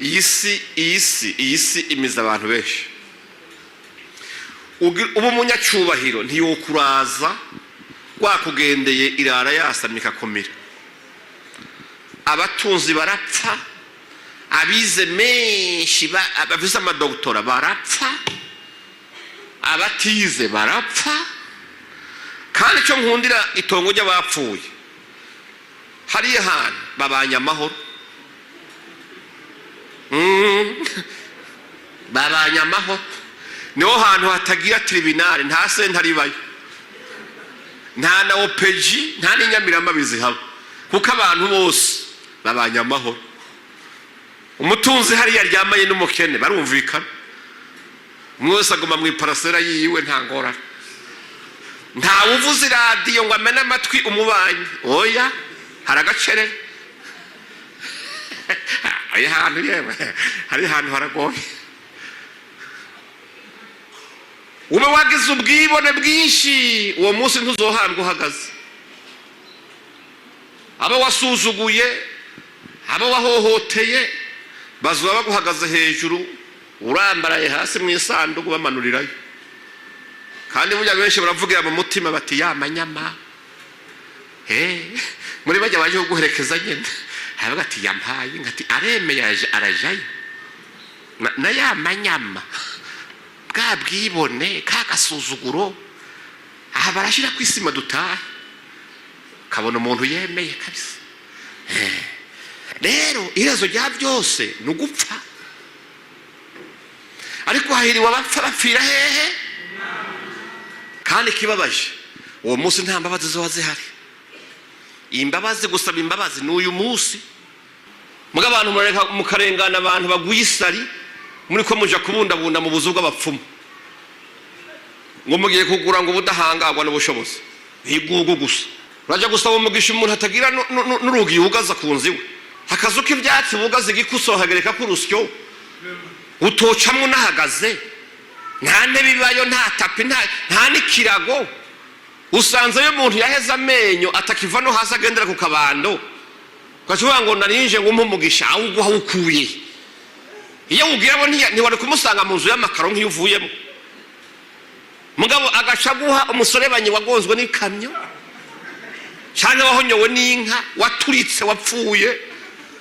Iyi si, iyi si, iyi si imiza abantu benshi. Uba umunyacyubahiro ntiyokuraza, rwakugendeye irara yasamye ikakumira. Abatunzi barapfa, abize menshi, bafise amadogitora barapfa, abatize barapfa. Kandi icyo nkundira itongo ry'abapfuye, hariya hantu babanye amahoro. Babanye amahoro, niho hantu hatagira tribunal, nta sentare ibayo, nta na OPJ, nta n'inyamirama bizihaba, kuko abantu bose babanye amahoro. Umutunzi hariya aryamanye n'umukene barumvikana, umwe wese aguma mu iparasera yiwe, nta ngorane. Ntawe uvuza iradiyo ngo amene amatwi umubanyi, oya, hari agacerere. Hari ahantu, yewe, hari ahantu haragoye. Ube wagize ubwibone bwinshi, uwo munsi ntuzohambwe uhagaze. Abo wasuzuguye, abo wahohoteye, bazoba baguhagaze hejuru, urambaraye hasi mu isanduku bamanurirayo. Kandi burya benshi baravugira mu mutima bati: "Ya manyama." Muri bajya baje kuguherekeza nyine, aravuga ati: "Yampaye ngati aremeye arajayo na ya manyama, bwa bwibone, ka gasuzuguro, aha barashyira ku isima dutahe." Kabona umuntu yemeye kabisa. Rero iherezo rya byose ni ugupfa, ariko hahiriwe abapfa bapfira hehe? Kandi ikibabaje, uwo munsi nta mbabazi ziba zihari. Imbabazi, gusaba imbabazi ni uyu munsi. Muga abantu murareka mukarengana abantu baguye isari, muri ko muja kubundabunda mu buzu bw'abapfumu, ngo mugiye kugura ngo ubudahangarwa n'ubushobozi. Igugu gusa uraja gusaba umugisha umuntu atagira n'urugi yugaza ku nzu iwe, akazu k'ibyatsi bugaza igikuso hagereka ko urusyo utocamwo unahagaze, nta ntebe ibayo, nta tapis, nta n'ikirago. Usanzeyo umuntu yaheze amenyo, atakiva no hasi, agendera ku kabando, ugaca ngo narinje ngo umpe umugisha. Awuguha awukuye iyo wubwira bo, ntiwari kumusanga mu nzu y'amakaro nk'iyo uvuyemo. Mugabo agaca aguha umuserebanyi wagonzwe n'ikamyo cyangwa wahonyowe n'inka, waturitse, wapfuye,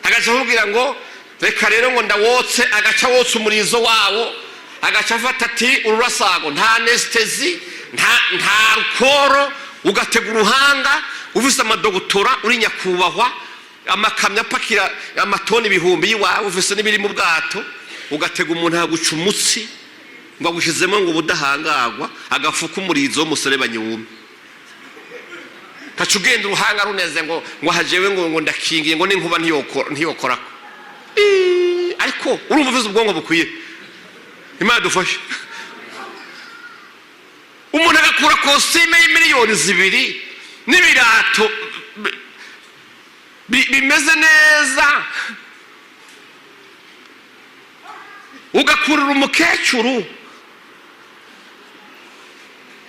agaca akubwira ngo: "Reka rero ngo ndawotse." Agaca wotsa umurizo wawo, agaca afata ati ururasago, nta anesthésie, nta rukoro, ugatega uruhanga ufise amadogutora, uri nyakubahwa, amakamyo apakira amatoni ibihumbi y'iwawe, ufise n'ibiri mu bwato, ugatega umuntu aguca umutsi ngo agushyizemo ngo ubudahangarwa, agafuka umurizo w'umuserebanyi wumye, kaca ugenda uruhanga runeze ngo hajewe ngo ndakingiye, ngo n'inkuba ntiyokorako. Ariko urumva ufise ubwonko bukwiye? Imana dufashe. Umuntu agakura costume y'imiliyoni 2 n'ibirato bimeze neza, ugakurura umukecuru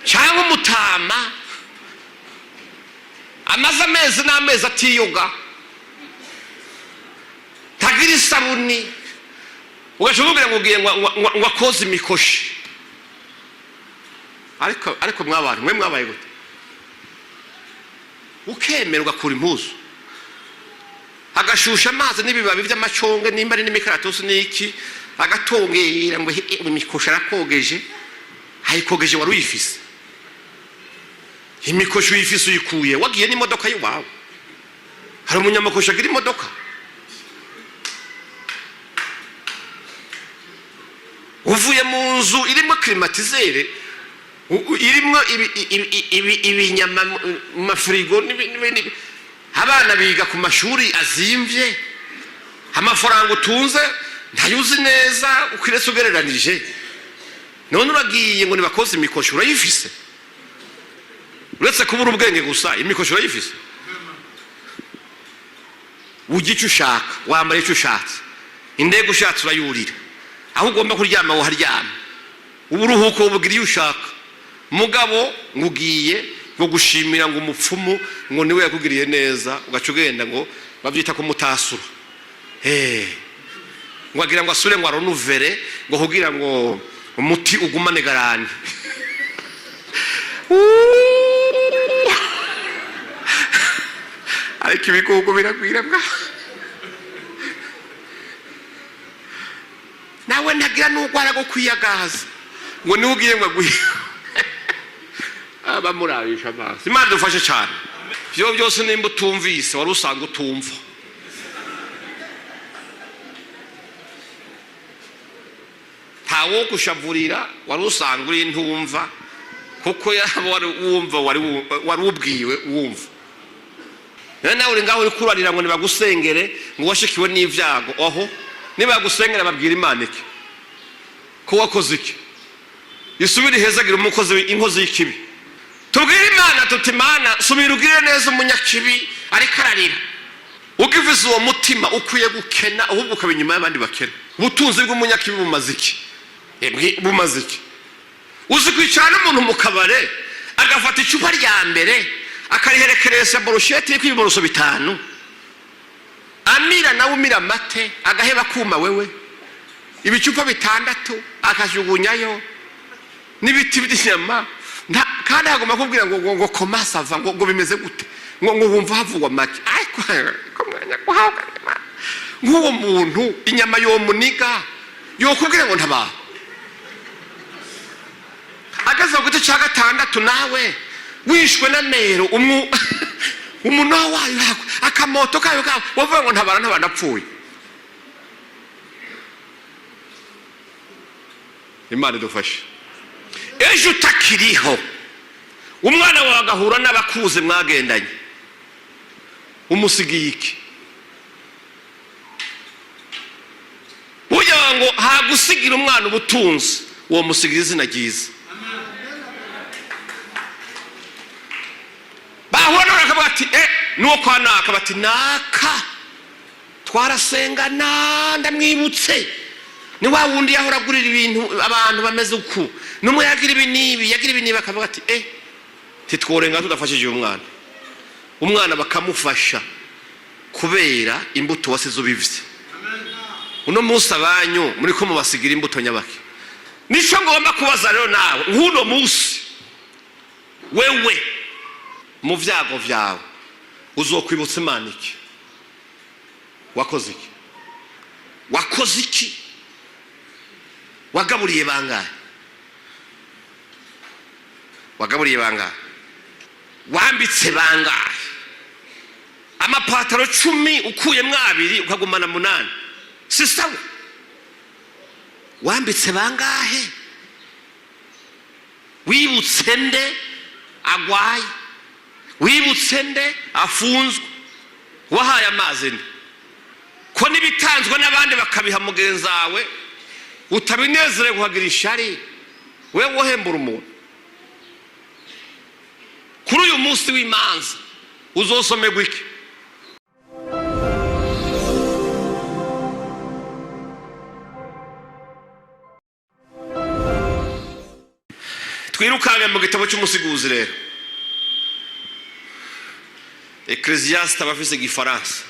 cyangwa umutama amaze amezi n'amezi atiyoga, ntagira isabuni, ugaca umubwira ngo ugiye ngo akoze imikoshi. Ariko mwabantu mwe, mwabaye gute? Ukemera ugakura impuzu, agashusha amazi n'ibibabi by'amacunga, nimba ari n'imikaratusi n'iki, agatongera ngo imikoshi arakogeje. Ayikogeje wari uyifise? Imikoshi uyifise uyikuye wagiye n'imodoka y'iwawe? Hari umunyamakoshi agira imodoka? Uvuye mu nzu irimo climatiseur, irimo ibinyama mu mafirigo n'ibindi, abana biga ku mashuri azimvye, amafaranga utunze ntayuzi neza ukiretse ugereranije. None uragiye ngo nibakoze imikoshi, urayifise? Uretse kubura ubwenge gusa, imikoshi urayifise? Ujya icyo ushaka, wambara icyo ushatse, indege ushatse urayurira, aho ugomba kuryama woharyama, uburuhuko bugira iyo ushaka. Mugabo ngo ugiye ngo gushimira ngo umupfumu, ngo niwe yakugiriye neza, ugaca ugenda ngo babyita kumutasura. Ngo agira ngo asure, ngo aronuvere, ngo kugira ngo umuti ugumane garantie. Uuuu. Ariko ibigugu biragwira bwa nawe ntagira n'urwara rwo kwiyagaza, ngo niwe ugiye ngo aguhe abamurabisha amaso. Imana dufashe cyane. Ibyo byose nimba utumvise, wari usanga utumva. Ntawo gushavurira, wari usanga uri ntumva, kuko yaba wari wumva, wari ubwiwe wumva. None nawe uri ngaho uri kurarira ngo nibagusengere, ngo washikiwe n'ibyago. Aho nibagusengera babwira Imana iki? Ko wakoze iki? Isubire ihezagira umukozi inkozi y'ikibi. Tubwire Imana tuti: "Imana, subira ugire neza umunyakibi ariko ararira." Ugivize uwo mutima, ukwiye gukena, ahubwo ukaba inyuma y'abandi bakena. Ubutunzi bw'umunyakibi bumaze iki? Emwe, bumaze iki? Uzi kwicara n'umuntu mu kabare, agafata icupa rya mbere akariherekeresha brochette iriko ibimoroso bitanu, amira nawe umira amate, agaheba kuma wewe ibicupa bitandatu akajugunyayo n'ibiti by'inyama. Kandi agomba kubwira ngo comment ça va, ngo bimeze gute, ngo wumva havugwa make. Ariko ko mwanya guhabwa n'Imana, nk'uwo muntu inyama yomuniga, yokubwira ngo ntabara ageze ku giti cya gatandatu, nawe wishwe n'amero umunwa wayo, akamoto kayo kawe, wavuga ngo ntabara, ntabara napfuye. Imana idufashe. Ejo utakiriho, umwana wawe agahura n'abakuze mwagendanye, umusigiye iki? Burya ngo hagusigira umwana ubutunzi, uwo musigira izina ryiza. Bahura nawe bakavuga ati: "Eh, nuwo kwa naka." Bati: "Naka twarasengana, ndamwibutse, ni wa wundi yahora agurira ibintu abantu bameze uku, n'umwe yagira ibi n'ibi, yagira ibi n'ibi." Bakavuga ati: "Eh, titworenga tudafashije uyu mwana." Umwana bakamufasha kubera imbuto wasize ubivye. Uno munsi abanyu muri ko mubasigira imbuto nyabaki? Nico ngomba kubaza rero nawe nk'uno munsi: wewe mu vyago vyawe uzokwibutsa Imana iki? Wakoze iki? Wakoze iki? Wagaburiye bangahe? Wagaburiye bangahe? Wambitse bangahe? Amapataro 10 ukuyemwo abiri ukagumana munani, si sawa? Wambitse bangahe? Wibutse nde agwaye? Wibutse nde afunzwe? Wahaye amazi nde? Ko n'ibitanzwe n'abandi bakabiha mugenzi wawe utabinezerewe, kuhagira ishari, we wohembura umuntu? Kuri uyu munsi w'imanza uzosomerwa iki? Twirukange mu gitabo cy'Umusiguzi rero, Ecclésiaste. Aba afise igifaransa,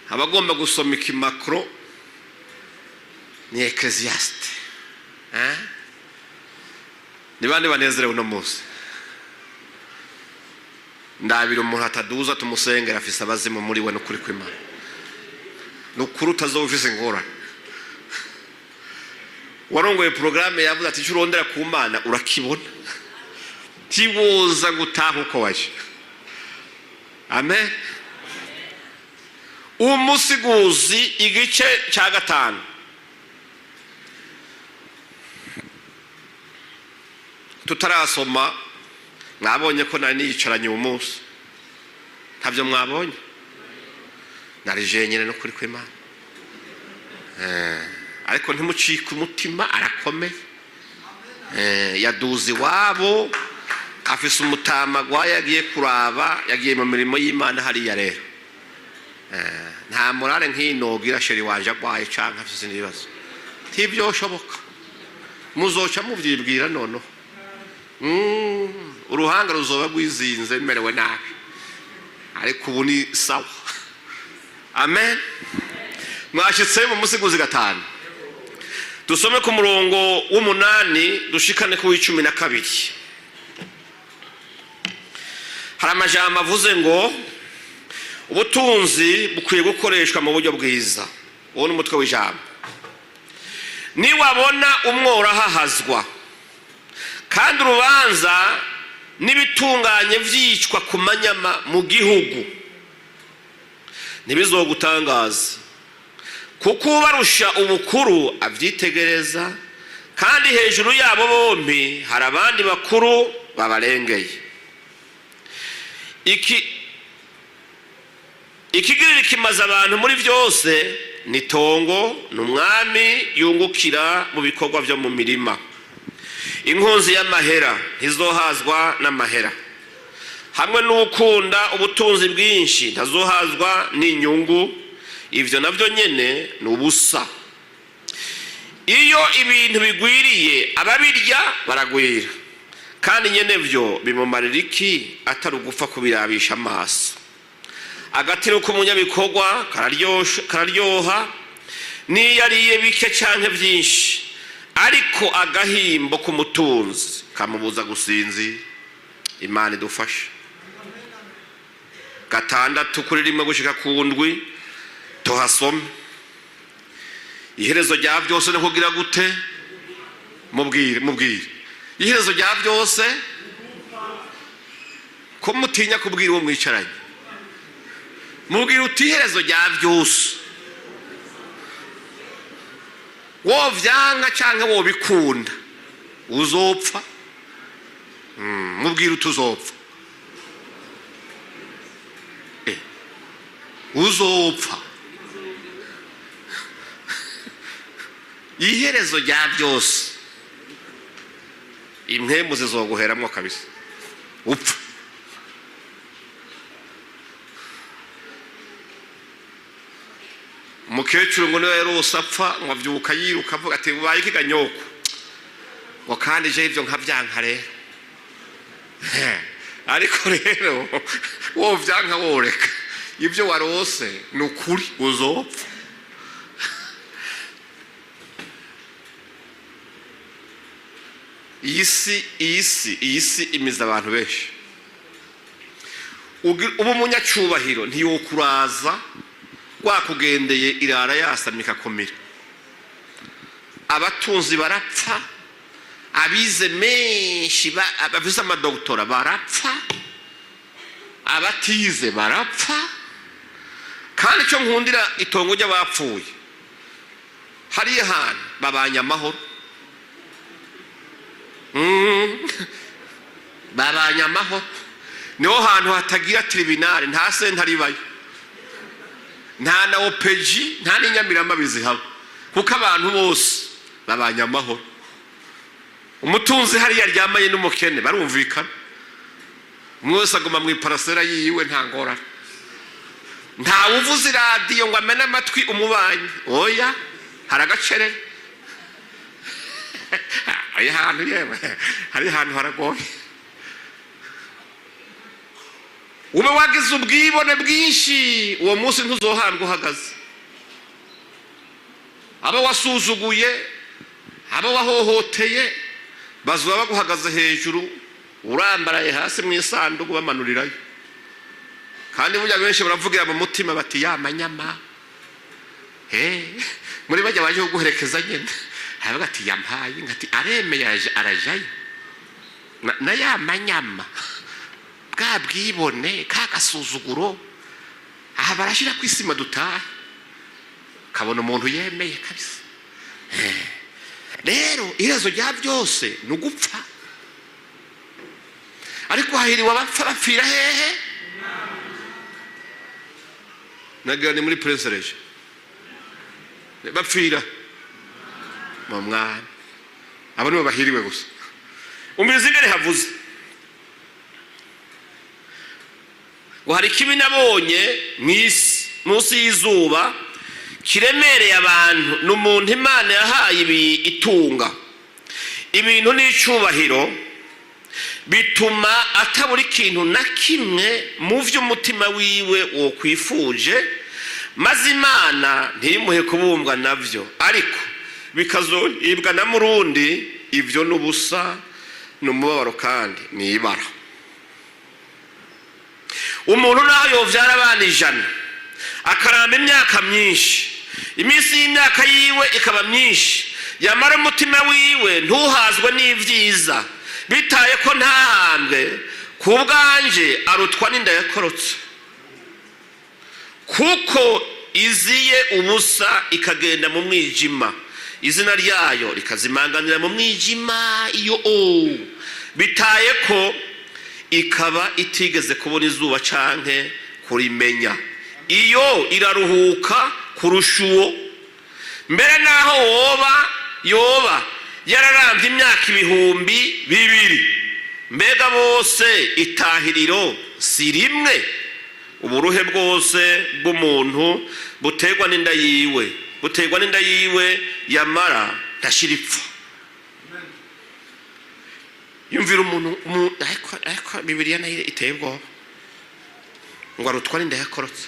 abagomba gusoma ikimakro ni Ecclésiaste. Eh? Ni bande banezerewe uno munsi? Ndabira umuntu ataduza tumusengera, afise abazimu muri we. N'ukuri kw'Imana, ni ukuri utazoba ufise ingorane. Warongoye porogaramu yavuze ati: "Icyo urondera ku Mana urakibona, ntiwoza gutaha uko waje." Amen. Umusiguzi igice cya gatanu. Tutarasoma, mwabonye ko nari niyicaranye uwo munsi? Ntabyo mwabonye? Nari jenyine no kuri kw'Imana. Ariko ntimucike umutima, arakomeye. Yaduze iwabo, afise umutama agwaye yagiye kuraba, yagiye mu mirimo y'Imana hariya. Rero nta morale nk'inogira chéri wanje agwaye canke afise ibibazo, ntivyoshoboka. Muzoca muvyibwira noneho. Uruhanga ruzoba rwizinze merewe nabi, ariko ubu ni sawa. Amen. Mwashyitse mu Musiguzi 5, dusome ku murongo w'8 dushikane ku w'12. Hari amajambo avuze ngo ubutunzi bukwiye gukoreshwa mu buryo bwiza. Uwo ni umutwe w'ijambo. Niwabona umworo ahahazwa kandi urubanza n'ibitunganye vyicwa ku manyama mu gihugu, ntibizogutangaza, kuko ubarusha ubukuru avyitegereza, kandi hejuru yabo bombi hari abandi bakuru babarengeye. Iki ikigirira kimaze abantu muri byose ni tongo, ni umwami yungukira mu bikorwa byo mu mirima. Inkunzi y'amahera ntizohazwa n'amahera, hamwe n'ukunda ubutunzi bwinshi ntazohazwa n'inyungu. Ivyo navyo nyene ni ubusa. Iyo ibintu bigwiriye, ababirya baragwira, kandi nyene vyo bimumarira iki atari ugupfa kubirabisha amaso? Agatiro k'umunyabikorwa kararyoha, n'iyo ariye bike canke vyinshi, ariko agahimbo k'umutunzi kamubuza gusinzira. Imana idufashe. 6 kuri 1 gushika ku 7, tuhasome. Iherezo rya byose ni kugira gute? Mubwire, mubwire, iherezo rya byose. Ko mutinya kubwira uwo mwicaranye? Mubwire uti: "Iherezo rya byose, wovyanka canke wobikunda, uzopfa." Mubwire uti: "Uzopfa." Uzopfa. Iherezo rya byose, impwemu zizoguheramwo kabisa, upfa. Umukecuru ngo niwe yarose apfa, ngo avyuka yiruka avuga ati: "Ubaye ikiganyoko?" Ngo kandi je ivyo nkavyanka rero. Ariko rero wovyanka woreka, ibyo warose ni ukuri, uzopfa. Iyi si, iyi si, iyi si imiza abantu benshi. Uba umunyacyubahiro ntiyokuraza, rwakugendeye irara yasamye ikakumira. Abatunzi barapfa, abize menshi, bafise amadogitora barapfa, abatize barapfa. Kandi icyo nkundira itongo ry'abapfuye, hariya hantu babanye amahoro. Babanye amahoro, niho hantu hatagira tribunal, nta sentare ibayo, nta na OPJ, nta n'inyamirama bizihaba, kuko abantu bose babanye amahoro. Umutunzi hariya aryamanye n'umukene barumvikana, umwe wese aguma mu iparasera yiwe, nta ngorane. Ntawe uvuza iradiyo ngo amene amatwi umubanyi, oya, hari agacerere. Hari ahantu, yewe, hari ahantu haragoye. Ube wagize ubwibone bwinshi, uwo munsi ntuzohambwa uhagaze. Abo wasuzuguye, abo wahohoteye, bazoba baguhagaze hejuru, urambaraye hasi mu isanduku bamanurirayo. Kandi burya benshi baravugira mu mutima bati: "Ya manyama." Muri bajya baje kuguherekeza nyine, aravuga ati: "Yampaye ngati aremeye arajayo na ya manyama, bwa bwibone, ka gasuzuguro, aha barashyira ku isima dutahe." Kabona umuntu yemeye kabisa. Rero iherezo rya byose ni ugupfa, ariko hahiriwe abapfa bapfira hehe? Nagira ni muri Prince Régent, bapfira mu Mwami. Abo nibo bahiriwe gusa. Umviriza ingene havuze ngo hari ikibi nabonye mw'isi munsi y'izuba kiremereye abantu, ni umuntu Imana yahaye ibi itunga, ibintu n'icubahiro, bituma atabura ikintu na kimwe mu vy'umutima wiwe wokwifuje. Maze Imana ntimuhe kubumbwa nabyo, ariko bikazoribwa na murundi. Ibyo ni ubusa, ni umubabaro kandi ni ibara. Umuntu naho yovyara abana 100, akaramba imyaka myinshi, iminsi y'imyaka yiwe ikaba myinshi, yamara umutima wiwe ntuhazwe n'ibyiza, bitaye ko ntahambwe, ku bwanje arutwa n'inda yakorotse, kuko iziye ubusa ikagenda mu mwijima, izina ryayo rikazimanganira mu mwijima. Iyo o bitaye ko ikaba itigeze kubona izuba canke kurimenya, iyo iraruhuka kurusha uwo. Mbere naho woba yoba yararambye imyaka 2000, mbega bose itahiriro si rimwe? Uburuhe bwose bw'umuntu buterwa n'inda yiwe, buterwa n'inda yiwe, yamara ntashira ipfa. Yumvira umuntu, ariko Bibiliya nayo iteye ubwoba, ngo arutwa n'inda yakorotse.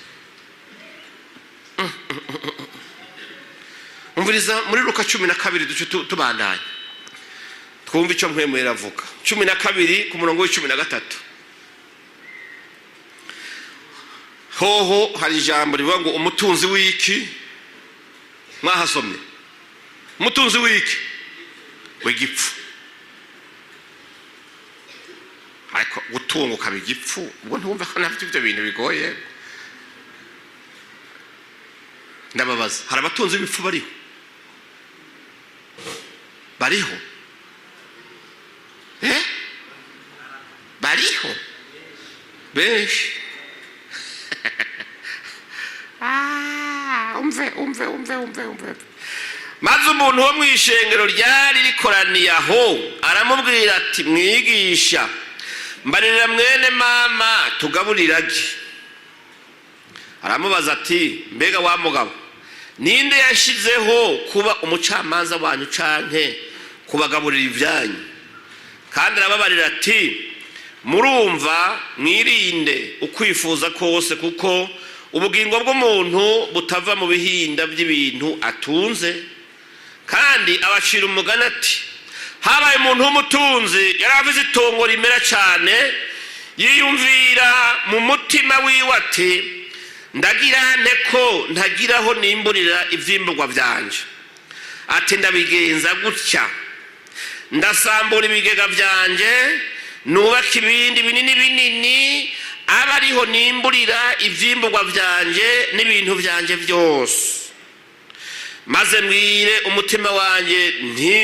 Umviriza muri Luka 12, duce tubandanya twumva icyo Mpwemu avuga. 12 ku murongo wa 13, hoho hari ijambo rivuga ngo umutunzi w'iki? Mwahasomye? Umutunzi w'iki? W'igipfu. Ariko gutunga ukaba igipfu, ubwo ntiwumva ko nabyo ibyo bintu bigoye? Ndababaza, hari abatunzi b'ibipfu bariho? Bariho? Bariho benshi. Umve, umve, umve, umve, umve. Maze umuntu wo mu ishengero ryari rikoraniye aho aramubwira ati: "Mwigisha, mbarira mwene mama tugaburirage." Aramubaza ati: "Mbega wa mugabo, ninde yashyizeho kuba umucamanza wanyu canke kubagaburira ibyanyu?" Kandi arababarira ati: "Murumva, mwirinde ukwifuza kose, kuko ubugingo bw'umuntu butava mu bihinda by'ibintu atunze." Kandi abacira umugani ati: "Habaye umuntu w'umutunzi, yari afite itongo rimera cyane. Yiyumvira mu mutima wiwe ati: 'Ndagira nte ko ntagiraho nimburira ivyimburwa vyanje?' Ati: 'Ndabigenza gutya: ndasambura ibigega vyanje, nubaka ibindi binini binini, aba ariho nimburira ivyimburwa vyanje n'ibintu vyanje vyose. Maze mbwire umutima wanje nti: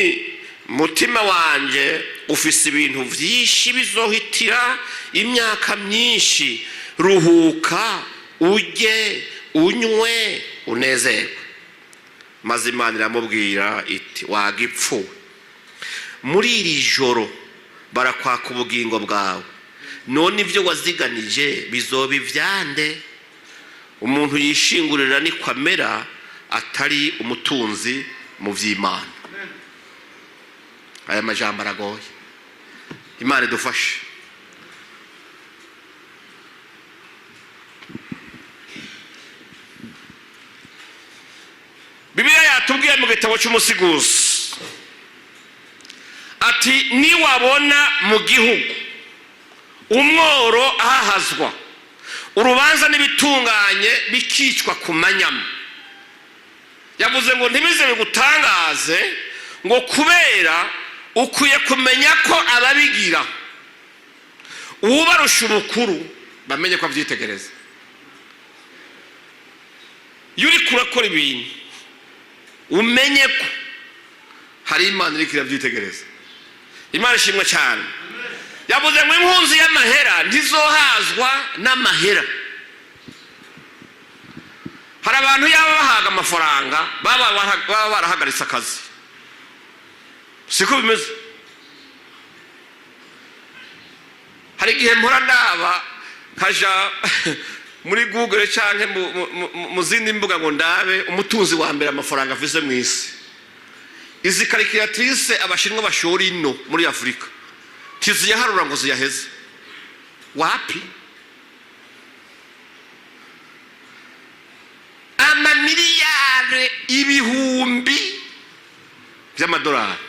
'Mutima wanje, ufise ibintu vyinshi bizohitira imyaka myinshi, ruhuka, urye, unywe, unezerwe.' Maze Imana iramubwira iti: 'Wagipfuwe, muri iri joro barakwaka ubugingo bwawe. None ibyo waziganije bizoba ivyande?' Umuntu yishingurira niko amera, atari umutunzi mu vy'Imana." Aya majambo aragoye. Imana idufashe. Bibiliya yatubwiye mu gitabo cy'Umusiguzi ati: "Niwabona mu gihugu umworo ahahazwa, urubanza n'ibitunganye bikicwa ku manyama," yavuze ngo ntibize bigutangaze, ngo kubera ukwiye kumenya ko ababigira uwubarusha ubukuru bamenye ko abyitegereza. Iyo uriko urakora ibintu, umenye ko hari Imana iriko irabyitegereza. Imana ishimwe cyane. Yavuze ngo impunzi y'amahera ntizohazwa n'amahera. Hari abantu yaba bahaga amafaranga baba barahagaritse akazi, siko bimeze? Hari igihe mpora ndaba, nkaja muri Google canke mu zindi mbuga ngo ndabe umutunzi wa mbere amafaranga afise mu isi. Izi calculatrice Abashinwa bashora ino muri Afurika tiziyaharura ngo ziyaheze. Wapi! Amamiliyari ibihumbi by'amadolari.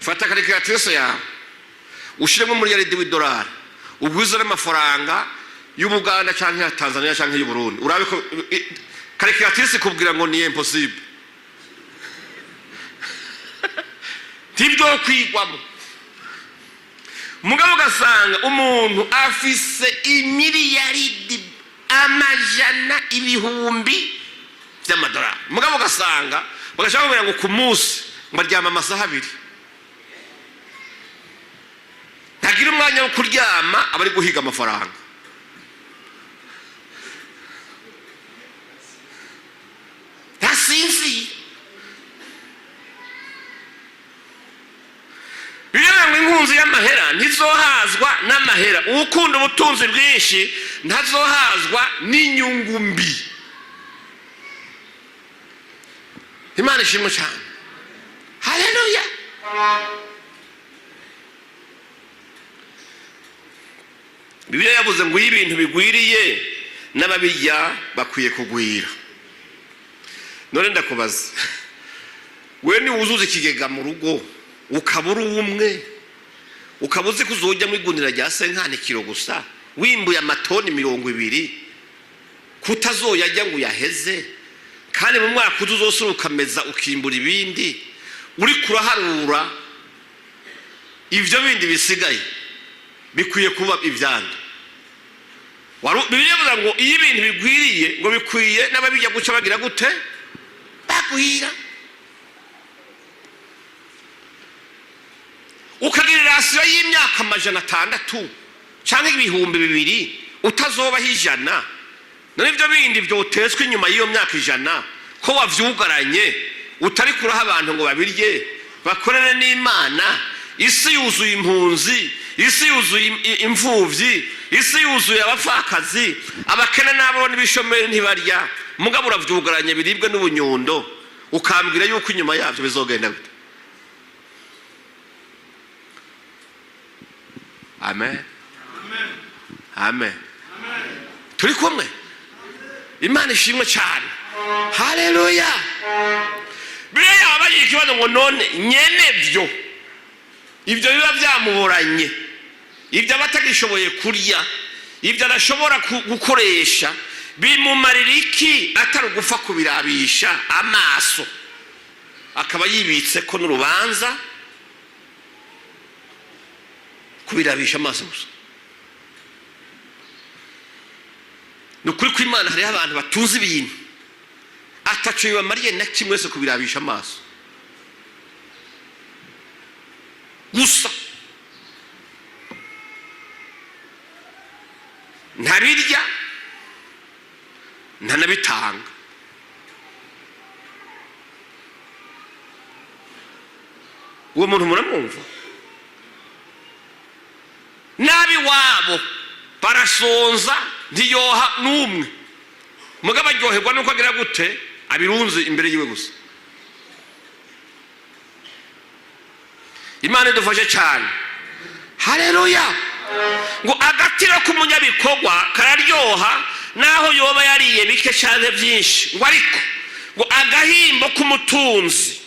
Fata calculatrice yawe, ushyiremo umuriyaridi w'idolari, ugwize n'amafaranga y'Ubuganda cyangwa ya Tanzania cyangwa y'Uburundi, urabe ko calculatrice ikubwira ngo ni impossible, ntibyo kwigwamo. Mugabo ugasanga umuntu afise imiliyaridi amajana ibihumbi by'amadolari, mugabo ugasanga bagashaka kumenya ngo ku munsi ngo aryama amasaha 2, ntagira umwanya wo kuryama, aba ari guhiga amafaranga. Ntasinziye. Bibiliya ngo inkunzi y'amahera ntizohazwa n'amahera, uwukunda ubutunzi bwinshi ntazohazwa n'inyungu mbi. Imana ishimwe cyane, haleluya. Bibiliya yavuze ngo iyo ibintu bigwiriye n'ababirya bakwiye kugwira. None ndakubaza, we niwuzuza ikigega mu rugo ukaba uri umwe, ukaba uzi ko uzojyamo igunira rya senkanikiro gusa, wimbuye amatoni 20, kutazoyajya ngo uyaheze, kandi mu mwaka uza uzosura ukameza ukimbura ibindi, uri kuraharura ibyo bindi bisigaye bikwiye kuba ibyanda. Bibiliya ivuga ngo iyo ibintu bigwiriye ngo bikwiye n'ababijya guca bagira gute? Bagwira. Ukagira irasiyo y'imyaka 600 cyangwa 2000 utazobaho 100, none ibyo bindi byotetswe inyuma y'iyo myaka 100 ko wavyugaranye utari kuraha abantu ngo babirye bakorere n'Imana. Isi yuzuye impunzi, isi yuzuye imfuvyi, isi yuzuye abapfakazi, abakene n'abo n'ibishomeri ntibarya, mugabo uravyugaranye biribwe n'ubunyundo, ukambwira yuko inyuma yavyo bizogenda gute? Amen. Amen. Turi kumwe. Imana ishimwe cyane, haleluya. Bibiliya yababaye ikibazo ngo none nyene byo ibyo biba byamuboranye, ibyo aba atagishoboye kurya, ibyo adashobora gukoresha, bimumarira iki atari ugupfa kubirabisha amaso, akaba yibitse ko n'urubanza kubirabisha amaso gusa. Ni ukuri kw'Imana, hariho abantu batunze ibintu ataco bibamariye na kimwe wese kubirabisha amaso gusa, ntabirya ntanabitanga. Uwo muntu muramwumva nabi wabo barasonza, ntiyoha n'umwe, mugabo aryoherwa nuko agira gute abirunze imbere yiwe gusa. Imana idufashe cyane, haleluya. Ngo agatiro k'umunyabikorwa kararyoha naho yoba yariye bike cyane byinshi, ngo ariko ngo agahimbo k'umutunzi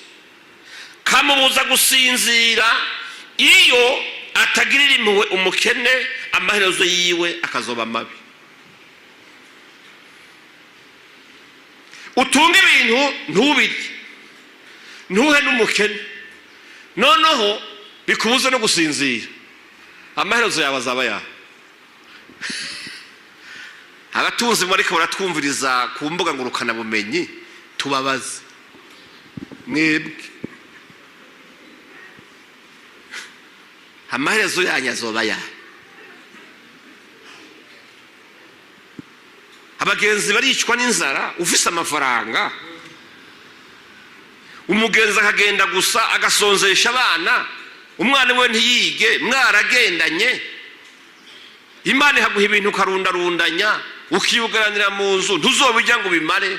kamubuza gusinzira, iyo atagirira impuhwe umukene amaherezo yiwe akazoba mabi. Utunge ibintu ntubirye, ntuhe n'umukene, noneho bikubuze no gusinzira, amaherezo yawe azaba yawe. Abatunzi ariko baratwumviriza ku mbuga ngurukanabumenyi, tubabaze mwebwe, amaherezo yanyu azoba yawe. Abagenzi baricwa n'inzara ufise amafaranga, umugenzi akagenda gusa agasonzesha abana, umwana we ntiyige, mwaragendanye. Imana ihaguha ibintu ukarundarundanya, ukiyugaranira mu nzu, ntuzobijya ngo ubimare,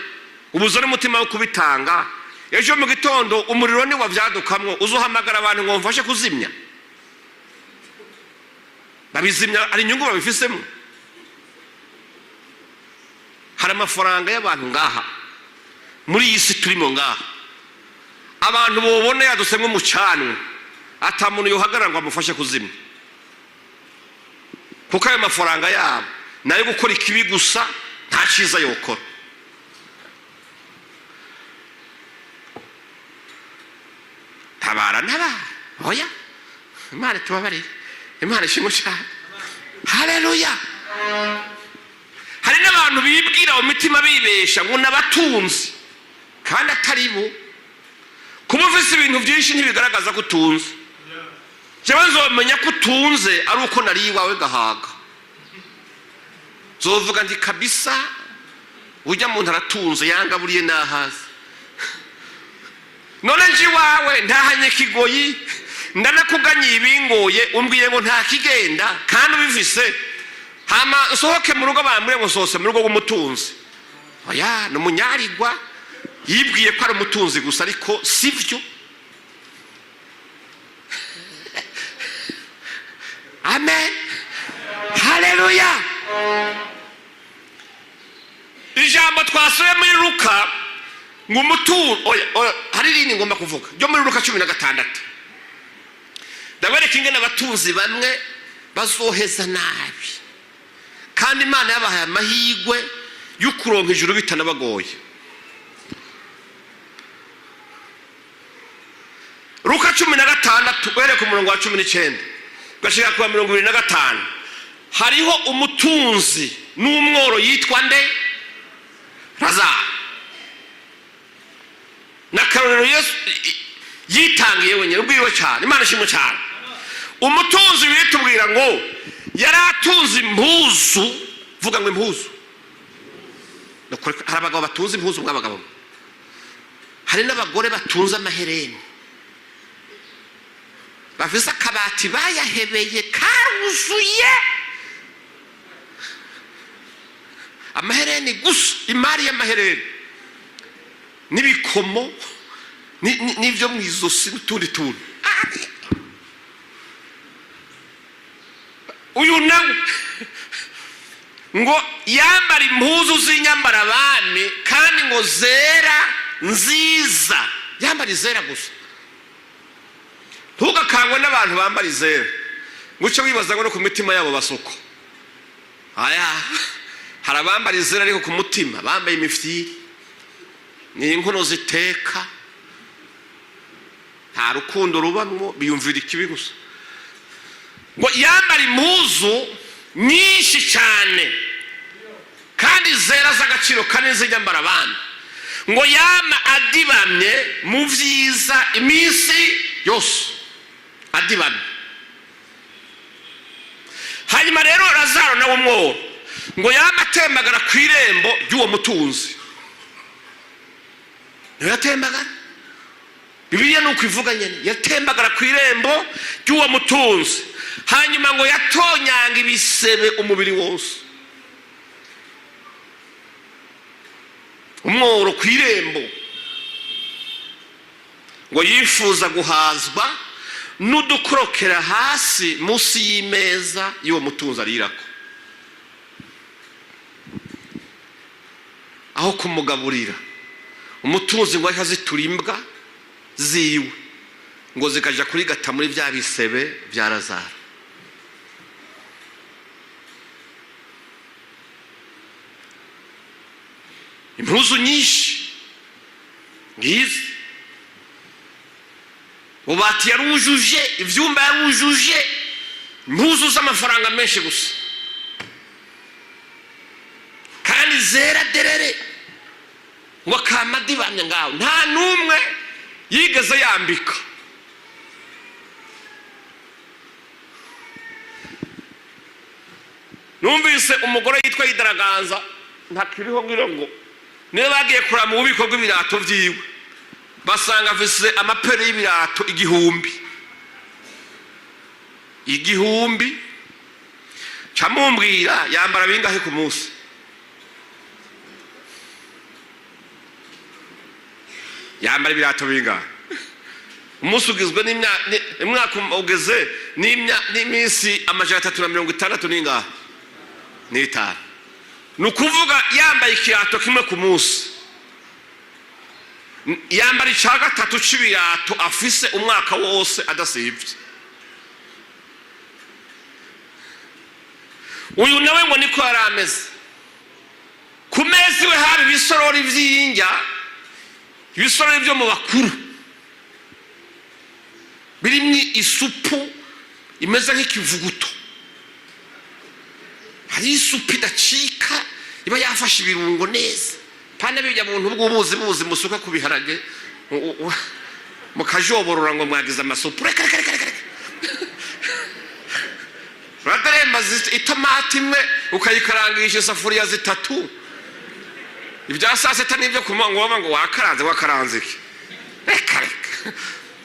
ubuze n'umutima wo kubitanga. Ejo mu gitondo umuriro ni wabyadukamwo, uzohamagara abantu ngo mfashe kuzimya, babizimya hari inyungu babifisemo. Hari amafaranga y'abantu ngaha muri iyi si turimo ngaha, abantu bobona yadusemwe mu canwe, ata muntu yohagarara ngo amufashe kuzimya, kuko ayo mafaranga yabo nayo gukora ikibi gusa, nta cyiza yokora. Tabara ntabara, oya, Imana tubabarire. Imana ishimwe cyane, haleluya. Hari n'abantu bibwira mu mitima bibesha ngo n'abatunzi kandi atari bo. Kuba ufise ibintu byinshi ntibigaragaza ko utunze. Jewe nzomenya ko utunze ari uko nariye iwawe gahaga, nzovuga nti: "Kabisa ujya muntu aratunze, yangaburiye n'ahazi." None nje iwawe ntahanye kigoyi, ndanakuganyiye ibingoye, umbwiye ngo nta kigenda kandi ubifise, hama nsohoke mu rugo bambwire ngo nsohose mu rugo rw'umutunzi. Oya, ni umunyarigwa yibwiye ko ari umutunzi gusa, ariko sibyo. Amen, haleluya. Ijambo twasuye muri Luka ngo umutunzi, oya, oya, hari irindi ngomba kuvuga ryo muri Luka 16. Ndabereka ingene abatunzi bamwe bazoheza nabi kandi Imana yabahaye amahirwe yo kuronka ijuru bitanabagoye. Luka 16, uhereye ku murongo wa 19 ugashika ku wa 25, hariho umutunzi n'umworo yitwa nde? Lazaro. N'akarorero Yesu yitangiye wenyine ubwiwe cyane. Imana ishimwe cyane. Umutunzi bitubwira ngo yari atunze impuzu. Vuga ngo impuzu. Hari abagabo batunze impuzu mw'abagabo, hari n'abagore batunze amahereni, bafise akabati bayahebeye karuzuye amahereni gusa, imari y'amahereni n'ibikomo n'ibyo mu izosi n'utundi tuntu. Uyu nawe ngo yambara impuzu z'inyambarabami kandi ngo zera nziza, yambara izera gusa. Ntugakangwe n'abantu bambara izera ngo uce wibaza ngo no ku mitima yabo basuko. Aya, hari abambara izera ariko ku mutima bambaye imifyiri, ni inkono ziteka, nta rukundo rubamwo, biyumvira ikibi gusa. Ngo yambara impuzu nyinshi cyane kandi zera z'agaciro kanini z'inyambara abandi, ngo yama adibamye mu byiza iminsi yose, adibamye. Hanyuma rero Lazaro nawe umworo ngo yama atembagara ku irembo ry'uwo mutunzi. Niwe yatembagara, Bibiliya ni uko ivuga nyine, yatembagara ku irembo ry'uwo mutunzi. Hanyuma ngo yatonyanga ibisebe umubiri wose, umworo ku irembo, ngo yifuza guhazwa n'udukorokera hasi munsi y'imeza y'uwo mutunzi arirako, aho kumugaburira. Umutunzi ngo azitura imbwa ziwe ngo zikajya kurigata muri bya bisebe bya Lazaro. Impuzu nyinshi ngizi, ububati yarujuje, ibyumba yarujuje impuzu z'amafaranga menshi gusa kandi zera derere, ngo akamadibamye ngaho, nta n'umwe yigeze yambika. Numvise umugore yitwa Yidaraganza, ntakiriho, ngira ngo niyo bagiye kureba mu bubiko bw'ibirato byiwe, basanga afise amapere y'ibirato 1000, 1000. Camumbwira yambara bingahe ku munsi? Yambara ibirato bingahe? Umunsi ugizwe n'umwaka ugeze n'iminsi 365 n'ingahe? N'itanu. Ni ukuvuga yambaye ikirato kimwe ku munsi, yambara icya gatatu c'ibirato afise umwaka wose adasivye. Uyu nawe ngo niko yari ameze. Ku meza iwe haba ibisorori vy'indya, ibisorori vyo mu bakuru birimwo isupu imeze nk'ikivuguto. Hari isupu idacika, iba yafashe ibirungo neza, pana bijya buntu bw'ubuzi buzi musuka ku biharage mukajoborora ngo mwagize amasupu. Reka reka reka reka reka, uradaremba itomati imwe ukayikarangisha isafuriya zitatu. Ibya saa sita n'ibyo ku manywa ngo wakaranze, wakaranze iki? Reka reka,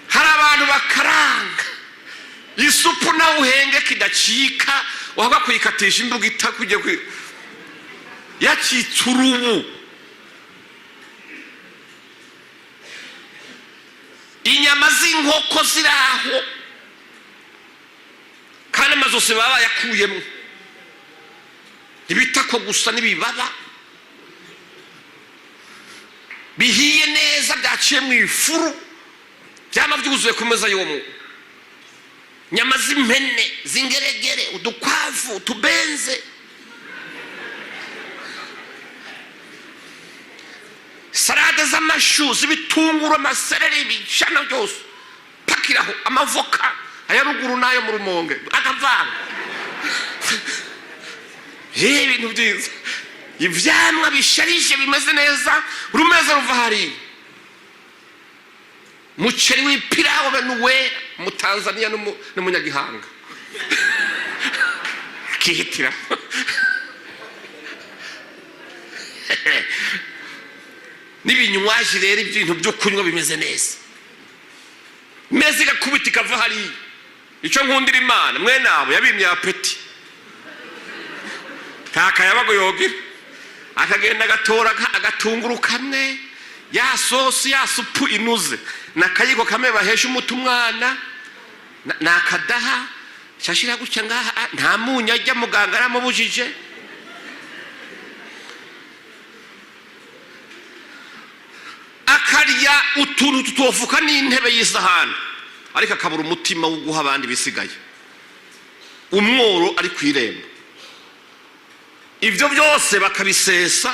hari abantu bakaranga isupu nawe uhenge kidacika, wahava kuyikatisha imbugita kujya yacitse urubu. Inyama z'inkoko ziri aho, kandi amazosi baba bayakuyemo, ibitako gusa n'ibibaba bihiye neza byaciye mu ifuru, byaba byuzuye ku meza y'uwo muntu. Nyama z'impene, z'ingeregere, udukwavu, utubenze, salade z'amashu, z'ibitunguru, amasereri, ibishana byose pakiraho, amavoka aya ruguru n'ayo mu Rumonge akavanga. Ibintu byiza, ivyamwa bisharije bimeze neza, urumeza ruva hariya, muceri w'ipirawo be n'uwera mu Tanzania n'umunyagihanga akihitira. N'ibinywaji rero, ibintu byo kunywa bimeze neza, meza igakubita ikava hariya. Icyo nkundira Imana, mwene abo yabimye appétit, nta kayabago yogira, akagenda agatora agatunguru kamwe, ya sosi, ya supu inuze, nakayiko kamwe bahesha umuti umwana, nakadaha shashira gutya ngaha. Nta munyu ajya, muganga aramubujije. Akarya utuntu tutofuka n'intebe y'isahani, ariko akabura umutima wo guha abandi bisigaye. Umworo ari ku irembo, ibyo byose bakabisesa,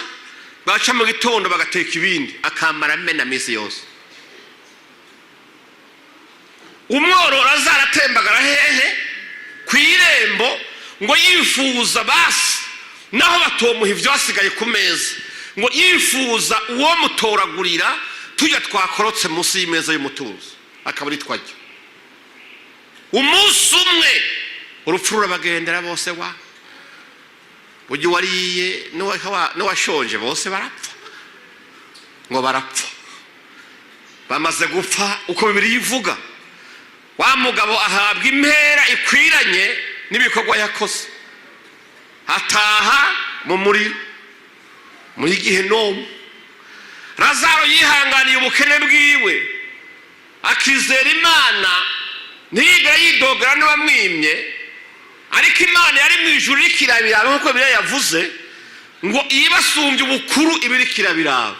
baca mu gitondo bagateka ibindi, akamara amena minsi yose. Umworo azaratembagara hehe? Ku irembo, ngo yifuza basi naho batomuha ibyo basigaye ku meza, ngo yifuza uwo mutoragurira tujya twakorotse munsi y'imeza y'umutuzo, akaba ari twajya. Umunsi umwe urupfu rurabagendera bose, wa ujya wariye n'uwashonje bose barapfa. Ngo barapfa, bamaze gupfa, uko Bibiliya ivuga, wa mugabo ahabwa impera ikwiranye n'ibikorwa yakoze, ataha mu muriro, muri gihenomu. Lazaro yihanganiye ubukene bwiwe, akizera Imana, ntiyigera yidogera n'uwamwimye. Ariko Imana yari mu ijuru iriko irabiraba, nk'uko Bibiliya yavuze ngo iyibasumbye ubukuru iba iriko irabiraba.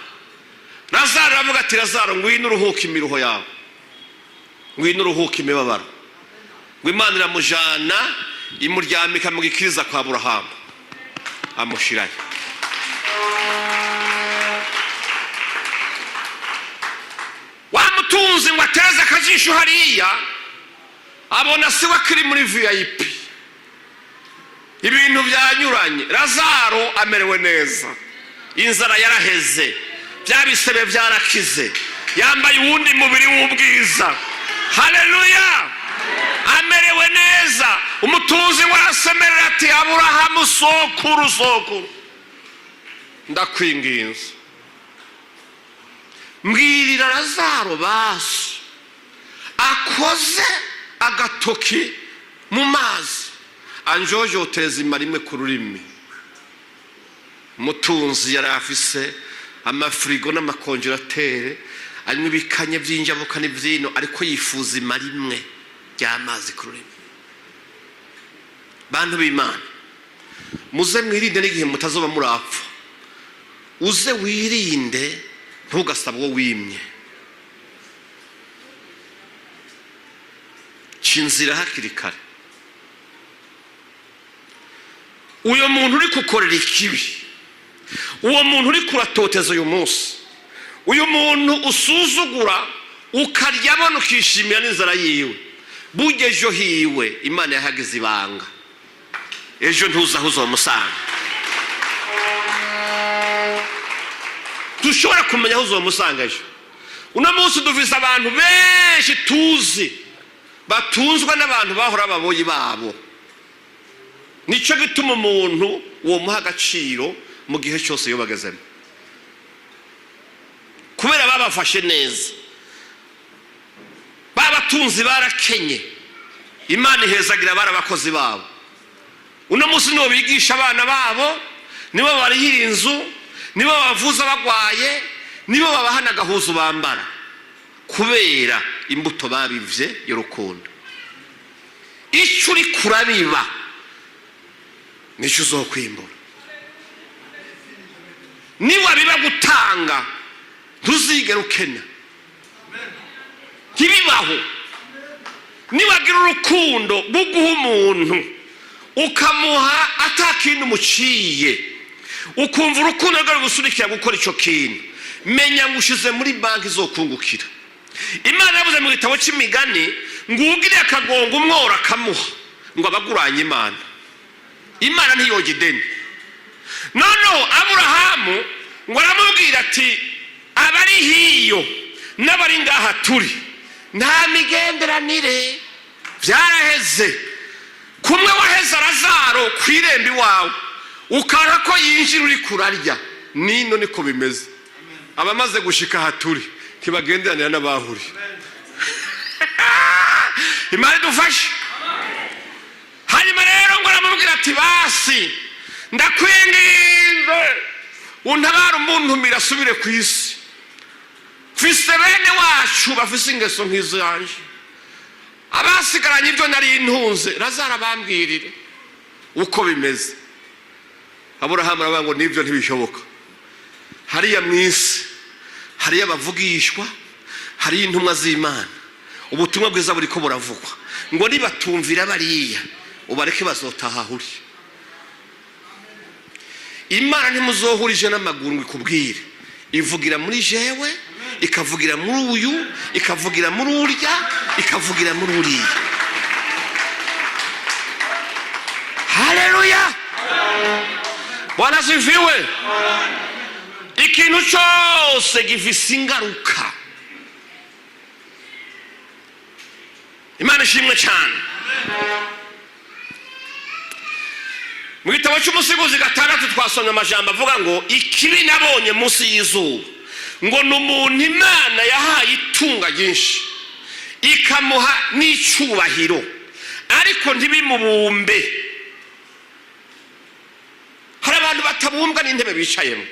Lazaro aravuga ati: "Lazaro, ngwino uruhuke imiruho yawe, ngwino uruhuke imibabaro." Ngo Imana iramujana, imuryamika mu gikiriza kwa Aburahamu, amushirayo. Wa mutunzi ngo ateze akajisho hariya, abona siwe akiri muri VIP, ibintu byanyuranye, Lazaro amerewe neza, inzara yaraheze, bya bisebe byarakize, yambaye uwundi mubiri w'ubwiza, haleluya, amerewe neza. Umutunzi ngo arasemerera ati: "Aburahamu sokuru, sokuru, ndakwinginze, mbwirira Lazaro basi akoze agatoki mu mazi anjojoteza imara imwe ku rurimi." Umutunzi yari afise amafirigo n'amakonjeratere arimo ibikanye by'injabuka n'ibyino, ariko yifuza imara imwe ry'amazi ku rurimi. Bantu b'Imana, Muze mwirinde n'igihe mutazoba murapfa. Uze wirinde, ntugasabe uwo wimye. Ca inzira hakiri kare. Uyo muntu uri kukorera ikibi, uwo muntu uri kuratoteza uyu munsi, uyu muntu usuzugura, ukarya abona, ukishimira n'inzara yiwe, burya ejo hiwe Imana yahagize ibanga. Ejo ntuzi aho uzomusanga. Dushobora kumenya aho uzomusanga ejo. Uno munsi dufise abantu benshi tuzi batunzwe n'abantu bahora ababoyi babo. Nicyo gituma umuntu womuha agaciro mu gihe cyose iyo bagezemo, kubera babafashe neza. Babatunzi barakenye, Imana ihezagira bari abakozi babo. Uno munsi nibo bigisha abana babo, nibo barihira inzu, nibo bavuza bagwaye, nibo babaha n'agahuzu bambara, kubera imbuto babivye y'urukundo. Icyo uri kurabiba nicyo uzokwimbura. Niwabiba gutanga, ntuzigera ukena, ntibibaho. Niwagira urukundo rwo guha umuntu, ukamuha atakintu umuciye, ukumva urukundo rwe rugusunikira gukora icyo kintu, menya ngo ushize muri banki izokungukira. Imana yavuze mu gitabo cy'Imigani ngo uwugiriye akagongo umworo akamuha, ngo abaguranye Imana. Imana ntiyoge ideni. Noneho Aburahamu ngo aramubwira ati: "Abari hiyo n'abari ngaha turi, nta migenderanire, byaraheze. Kumwe waheze Razaro ku irembo iwawe, ukanga ko yinjira uri kurarya, nino niko bimeze. Abamaze gushika aha turi ntibagenderanira n'abahuri." Imana idufashe. Hanyuma rero ngo aramubwira ati: "Basi ndakwinginze, untabara umuntumira asubire ku isi. Mfise bene wacu bafise ingeso nk'izanje, abasigaranye ibyo nari ntunze. Razaro abambwirire uko bimeze." Aburahamu aravuga ngo: "Nibyo, ntibishoboka. Hariya mu isi hariyo abavugishwa, hariyo intumwa z'Imana, ubutumwa bwiza buri ko buravugwa. Ngo nibatumvira bariya, ubareke, bazotaha uri Imana. Ntimuzohurije n'amaguru ngo ikubwire. Ivugira muri jewe, ikavugira muri uyu, ikavugira muri urya, ikavugira muri uriya." Haleluya, Bwana asifiwe. Ikintu cyose gifise ingaruka. Imana ishimwe cyane. Mu gitabo cy'Umusigizi 6 twasomye amajambo avuga ngo: "Ikibi nabonye munsi y'izuba, ngo ni umuntu Imana yahaye itunga ryinshi, ikamuha n'icyubahiro, ariko ntibimubumbe." Hari abantu batabumbwa n'intebe bicayemo,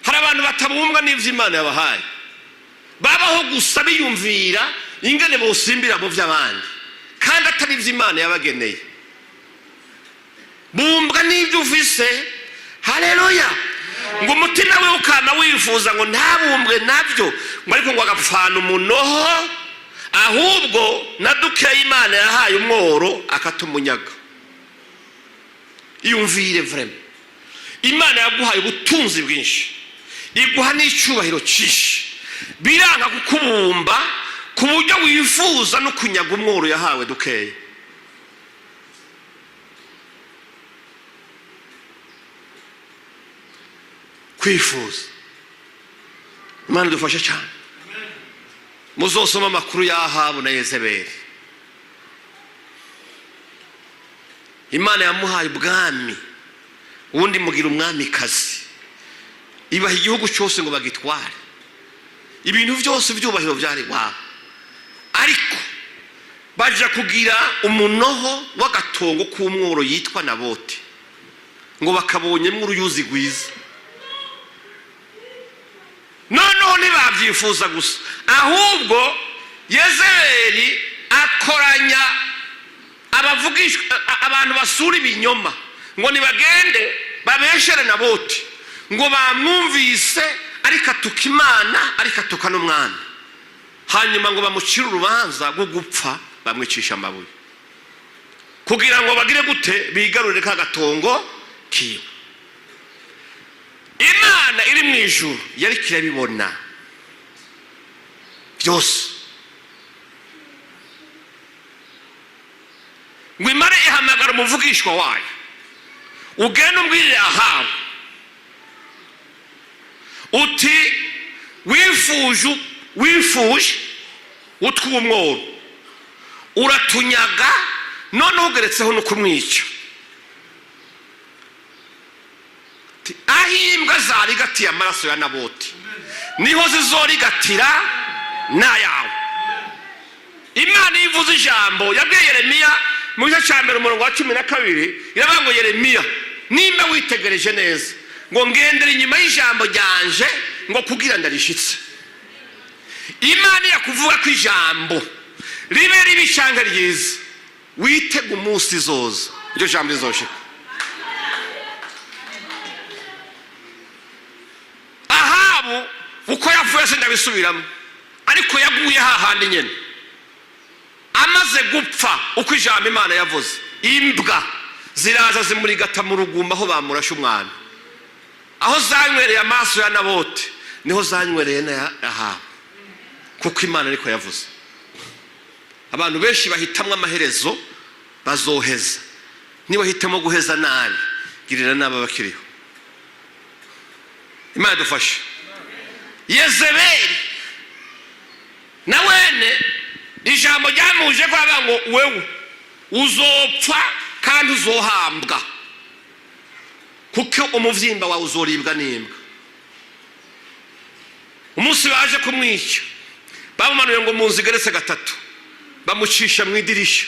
hari abantu batabumbwa n'ibyo Imana yabahaye, babaho gusa biyumvira ingene bosimbira mu by'abandi kandi atari ibyo Imana yabageneye. Bumbwa n'ibyo ufise. Haleluya. Ngo umutima we ukama wifuza ngo ntabumbwe nabyo, ngo ariko ngo agapfana umunoho, ahubwo na dukeya Imana yahaye umworo akatumunyaga. Iyumvire vraiment: Imana yaguhaye ubutunzi bwinshi, iguha n'icyubahiro cyinshi, biranga kukubumba ku buryo wifuza no kunyaga umworo yahawe dukeya. Kwifuza. Imana idufashe cyane. Muzosoma amakuru y'Ahabu na Yezebeli. Imana yamuhaye ubwami, ubundi mugira umwamikazi, ibaha igihugu cyose ngo bagitware, ibintu byose, ibyubahiro byari iwabo, ariko baja kugira umunoho w'agatongo k'umworo yitwa Nabote, ngo bakabonyemo uruyuzi rwiza. Noneho ntibabyifuza gusa, ahubwo Yezebeli akoranya abavugishwa, abantu basura ibinyoma. Ngo nibagende babeshere Naboti ngo bamwumvise ariko atuka Imana, ariko atuka n'umwami. Hanyuma ngo bamucire urubanza rwo gupfa, bamwicisha amabuye, kugira ngo bagire gute? Bigarurire ka gatongo kiwe. Imana iri mu ijuru yari kirabibona byose. Ngo imare ihamagara umuvugishwa wayo: "Ugende umbwirire Ahabu uti wifuje, wifuje utw'umworo, uratunyaga, noneho ugeretseho no kumwica. Aho imbwa zarigatiye amaraso ya Naboti, niho zizorigatira n'ayawe." Imana iyo ivuze ijambo, yabwiye Yeremiya mu gice cya 1, umurongo wa 12, iravuga ngo: "Yeremiya, nimba witegereje neza, ngo ngendere inyuma y'ijambo ryanje, ngo kugira ndarishitse." Imana yakuvuga ko ijambo ribe ribi cyangwa ryiza, witega umunsi izoza iryo jambo rizoshika. Ahabu uko yapfuye se ndabisubiramo, ariko yaguye hahandi nyine. Amaze gupfa, uko ijambo Imana yavuze, imbwa ziraza zimurigata mu rugumba aho bamurashe umwana. Aho zanywereye amaso ya Nabote, niho zanywereye na Ahabu, kuko Imana ariko yavuze. Abantu benshi bahitamwo amaherezo bazoheza. Niba hitamo guheza nabi, girira nabi abakiriho. Imana idufashe. Yezebeli na wene ijambo ryamuje ko avuga ngo: "Wewe uzopfa kandi uzohambwa, kuko umubyimba wawe uzoribwa n'imbwa." Umunsi baje kumwica, bamumanuye ngo mu nzu igeretse gatatu, bamucisha mu idirisha,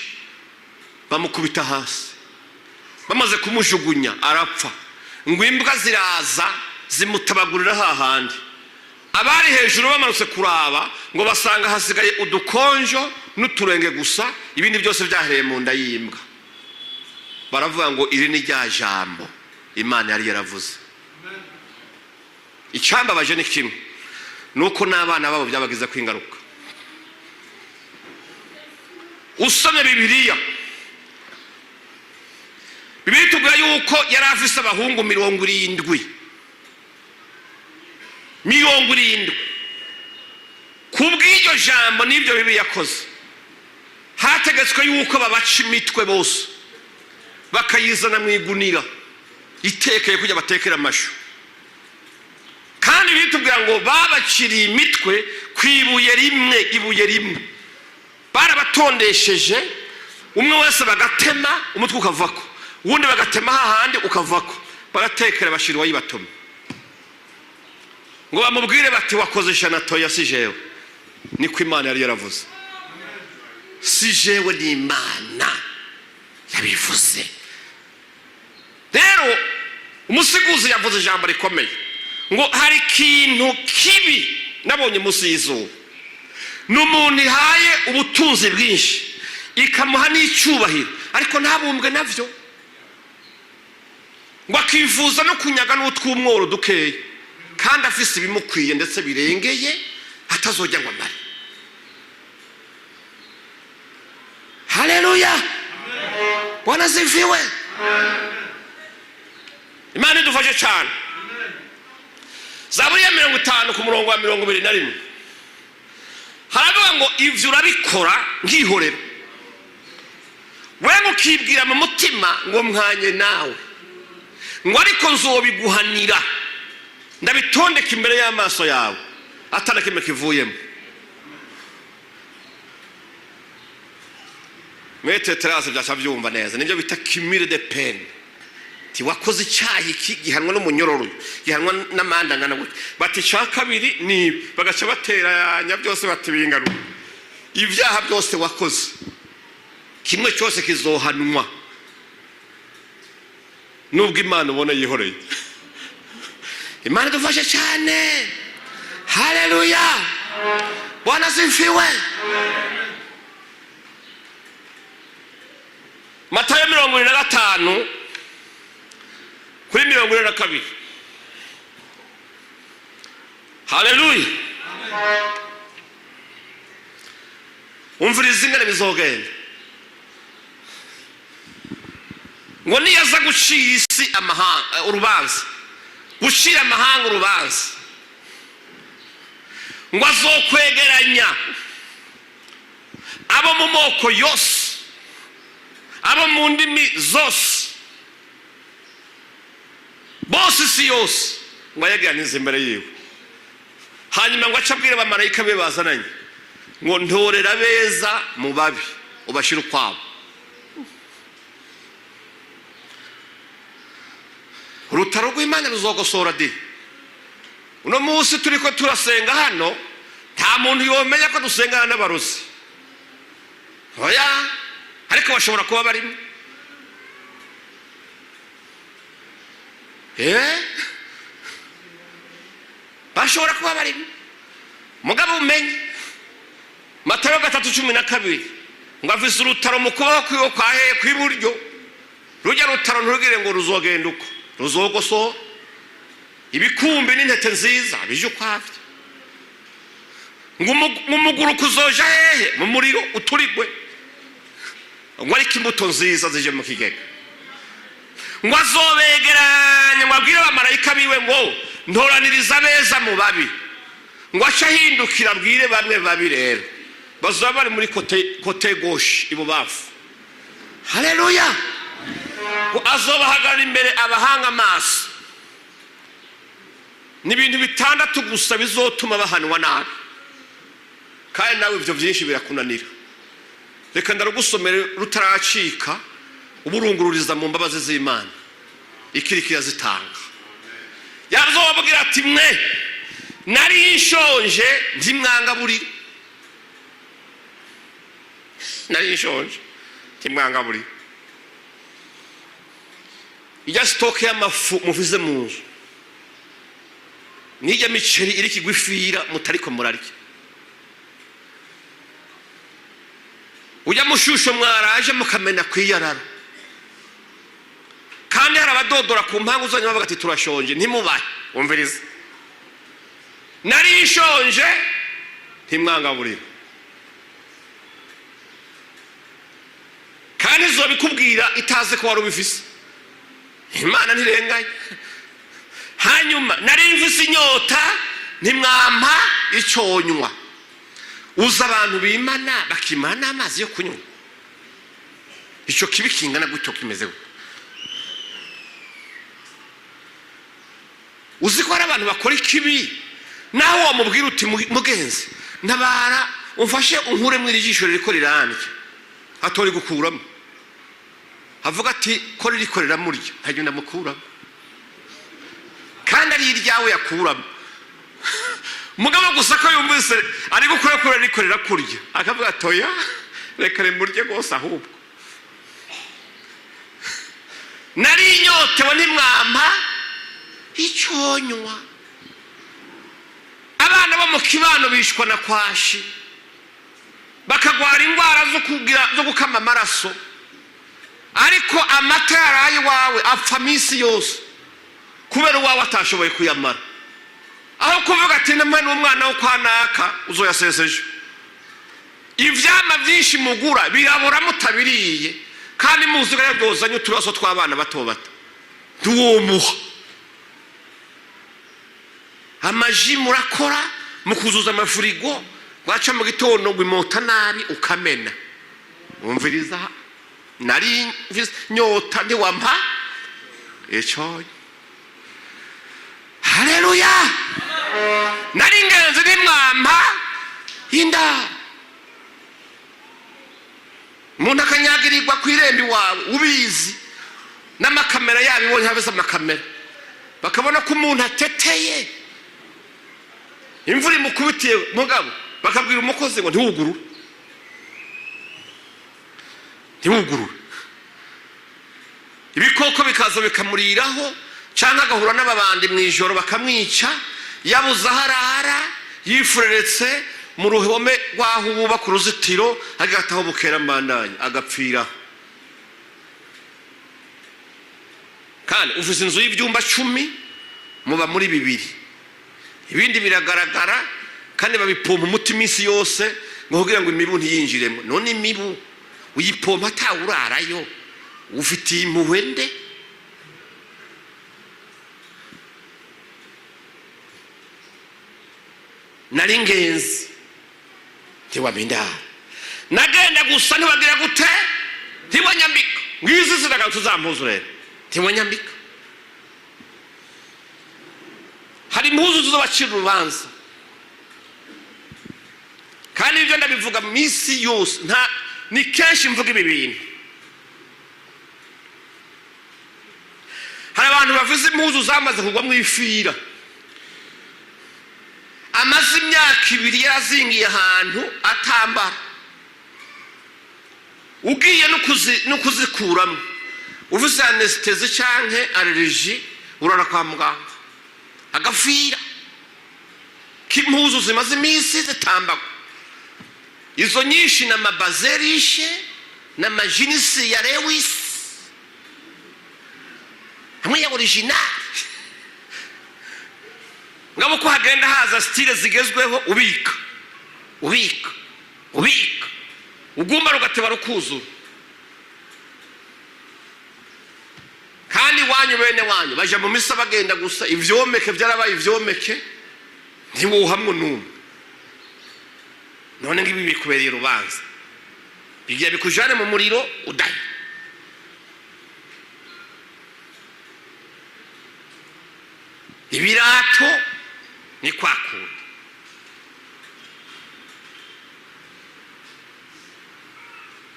bamukubita hasi. Bamaze kumujugunya arapfa. Ngo imbwa ziraza zimutabagurira hahandi. Abari hejuru bamanutse kuraba, ngo basanga hasigaye udukonjo n'uturenge gusa, ibindi byose byahereye mu nda y'imbwa. Baravuga ngo: "Iri ni rya jambo Imana yari yaravuze." Icyambabaje ni kimwe, ni uko n'abana babo byabagizeho ingaruka. Usomye Bibiliya, Bibiliya itubwira yuko yari afise abahungu 70, 70. Ku bw'iryo jambo n'ibyo bibi yakoze, hategetswe yuko babaca imitwe bose, bakayizana mu igunira itekeye kujya batekera amashu. Kandi bitubwira ngo babaciriye imitwe ku ibuye rimwe, ibuye rimwe. Barabatondesheje, umwe wese bagatema umutwe ukavako, uwundi bagatema hahandi ukavako, baratekera, bashira uwayibatuma ngo bamubwire bati: "Wakoze ishano." "Toya, si jewe, niko Imana yari yaravuze. Si jewe, ni Imana yabivuze." Rero umusiguzi yavuze ijambo rikomeye ngo: "Hari ikintu kibi nabonye munsi y'izuba: ni umuntu ihaye ubutunzi bwinshi, ikamuha n'icyubahiro, ariko ntabumbwe nabyo, ngo akifuza no kunyaga n'utw'umworo dukeya, kandi afise ibimukwiye ndetse birengeye, atazojya ngo amare." Haleluya, Bwana ziviwe. Imana idufashe cyane. Zaburi ya 50 ku murongo wa 21 haravuga ngo: "Ibyo urabikora nkihorera, wewe ukibwira mu mutima ngo mwanye nawe, ngo ariko nzobiguhanira, ndabitondeka imbere y'amaso yawe atana kimwe kivuyemo." Maître Terase byasha byumva neza, nibyo bita cumul de peine. Ti wakoze icyaha iki, gihanwa n'umunyororo, gihanwa n'amande angana gutya. Bati icya kabiri ni ibi, bagaca bateranya byose, bati bingana ibyaha byose wakoze, kimwe cyose kizohanwa, nubwo Imana ubona yihoreye. Imana idufashe cyane. Haleluya, Bwana zifiwe. Matayo 75. 42. Haleluya! Umviriza ingene bizogenda. Ngo niyaza gucira isi amahanga urubanza, gucira amahanga urubanza, ngo azokwegeranya abo mu moko yose, abo mu ndimi zose, bose, isi yose, ngo ayegeranize imbere yiwe. Hanyuma ngo ace abwira abamarayika be bazananye ngo: "Ntorera beza mu babi, ubashyire ukwabo." Urutaro rw'Imana ruzogosora di. Uno munsi turi ko turasenga hano, nta muntu yomenya ko dusengana n'abarozi. Oya, ariko bashobora kuba barimo. Bashobora kuba barimo. Mugabo umenye Matayo 3:12, ngo afise urutaro mu kuboko kwiwe kwa hehe? Kw'iburyo. Rujya rutaro, nturugire ngo ruzogenda uko, ruzogosora ibikumbi n'intete nziza bije ukwavyo. Ngo umuguruko uzoja hehe? Mu muriro uturigwe, ngo ariko imbuto nziza zije mu kigega. Ngo azobegeranya, ngo abwire abamarayika biwe ngo: "Ntoraniriza abeza mu babi." Ngo ace ahindukira abwire bamwe babi rero bazoba bari muri côté gauche, ibubafu. Haleluya! Ngo azobahagarara imbere, abahanga amaso. Ni ibintu bitandatu gusa bizotuma bahanwa nabi, kandi nawe ibyo byinshi birakunanira. Reka ndarugusomere rutaracika, uburungururiza mu mbabazi z'Imana ikiri kirazitanga. Yazobabwira ati: "Mwe, nari nshonje, ntimwangaburira. Nari nshonje, ntimwangaburira." Ijya stock y'amafu muvize mu nzu, n'ijya miceri iri kigwifira mutariko murarya, ujya mushusho mwaraje mukamena kwiyarara, kandi hari abadodora ku mpangu zanyu bavuga ati: "Turashonje," ntimubahe. Wumviriza: "Nari nshonje, ntimwangaburira." Kandi izobikubwira itazi ko wari ubifise. Imana ntirenganye. Hanyuma: "Nari mfise inyota, ntimwampa icyo nywa." Uza abantu bimana bakimana n'amazi yo kunywa, icyo kibi kingana gutyo kimeze gutyo. Uzi ko hari abantu bakora ikibi, nawe wamubwira uti: "Mugenzi, ntabara, umfashe unkuremo iri jisho ririko rirandya," atori gukuramo. Avuga ati: "Ko ririko riramurya, ntagenda mukuramo." Kandi ari iryawe yakuramo. Mugabo gusa ko yumvise ari gukora kure ririko rirakurya, akavuga ati: "Oya, reka rimurye rwose." Ahubwo: "Nari inyotewe, ntimwampa icyonywa." Abana bo mu kibano bishwa na kwashi, bakagwara indwara zo kugira zo gukama amaraso, ariko amata yaraye iwawe apfa minsi yose kubera uwawe atashoboye kuyamara. Aho kuvuga ati: "Namwe n'umwana wo kwa naka uzoyaseseje." Ivyama byinshi mugura birabura mutabiriye, kandi muzi ko byozanye uturaso tw'abana bato bato, ntiwomuha. Amaji murakora mukuzuza amafurigo, bwaca mu gitondo ngo imota nabi, ukamena. Wumviriza: "Nari nyota, ntiwampa icyo." Haleluya! "Nari ingenzi, ntimwampa inda." Umuntu akanyagirirwa ku irembo iwawe ubizi, n'amakamera yabibonye, habese amakamera bakabona ko umuntu ateteye, imvura imukubitiye, mugabo bakabwira umukozi ngo: "Ntiwugurure, ntiwugurure." Ibikoko bikaza bikamuriraho, cyangwa agahura n'ababandi mu ijoro bakamwica, yabuze aho arara, yifureretse mu ruhome rw'aho bubaka uruzitiro, agataho bukera mbandanya agapfiraho. Kandi ufise inzu y'ivyumba 10, muba muri bibiri, ibindi biragaragara, kandi babipompa umuti iminsi yose ngo kugira ngo imibu ntiyinjiremo. None imibu uyipompa atawurarayo, ufitiye impuhwe nde? Nari ngenzi, ntiwamindara, nagenda gusa, ntiwagira gute, ntiwanyambika. Ngizi ziragarutse za mpuzu rero, ntiwanyambika. Hari impuzu zizobacira urubanza, kandi ibyo ndabivuga minsi yose, nta ni kenshi mvuga ibi bintu. Hari abantu bavuze impuzu zamaze kugwa mu ifira, amaze imyaka 2 yarazingiye ahantu atambara, ugiye no kuzikuramo uvuze anesthésie canke allergie, urara kwa muganga. Agafira k'impuzu zimaze iminsi zitambagwa, izo nyinshi ni amabazerishe n'amajinisi ya Lewis hamwe ya original. Ngabo ko hagenda haza style zigezweho, ubika, ubika, ubika, ugumba rugateba rukuzura. Kandi iwanyu bene wanyu baja mu misa bagenda gusa, ivyomeke vyarabaye ivyomeke, ntiwuhamwe n'umwe. None ngibi bikubereye urubanza, bigiye bikujane mu muriro udahe. Ibirato ni kwa kundi.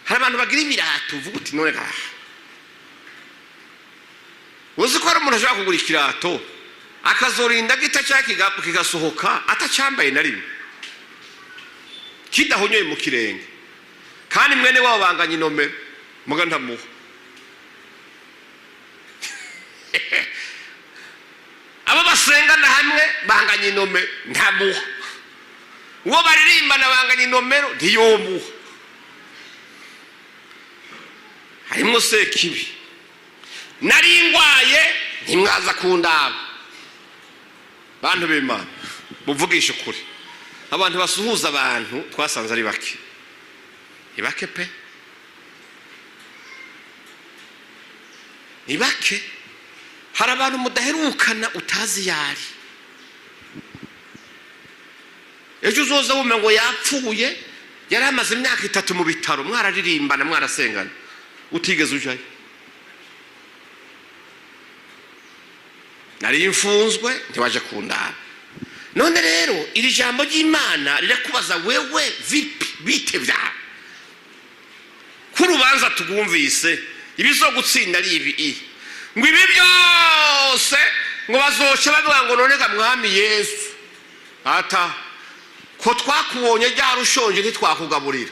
Hari abantu bagira ibirato uvuga uti none gaha, uzi ko hari umuntu ashobora kugura ikirato akazorinda gita cyangwa kigasohoka atacyambaye na rimwe, kidahonyoye mu kirenge, kandi mwene wabo banganya inomero, muga ntamuha. Abo basengana hamwe banganya inomero, ntamuha. Uwo baririmbana banganya inomero, ntiyomuha. Harimwo sekibi. Nari ngwaye, ntimwaza kundaba. Bantu b'Imana, muvugisha ukuri, abantu basuhuza abantu twasanze ari bake, ni bake pe, ni bake. Hari abantu mudaherukana utazi yari, ejo uzoza wumva ngo yapfuye, yari amaze imyaka 3 mu bitaro, mwararirimbana, mwarasengana, utigeze ujayo. Nari mfunzwe, ntiwaje kundaba. None rero iri jambo ry'Imana rirakubaza wewe, vipi, bite vyawe? Ko urubanza tugumvise, ibizogutsinda ari ibi, ngo ibi byose ngo bazoca bavuga ngo none ga Mwami Yesu, ata ko twakubonye ryari ushonje ntitwakugaburira,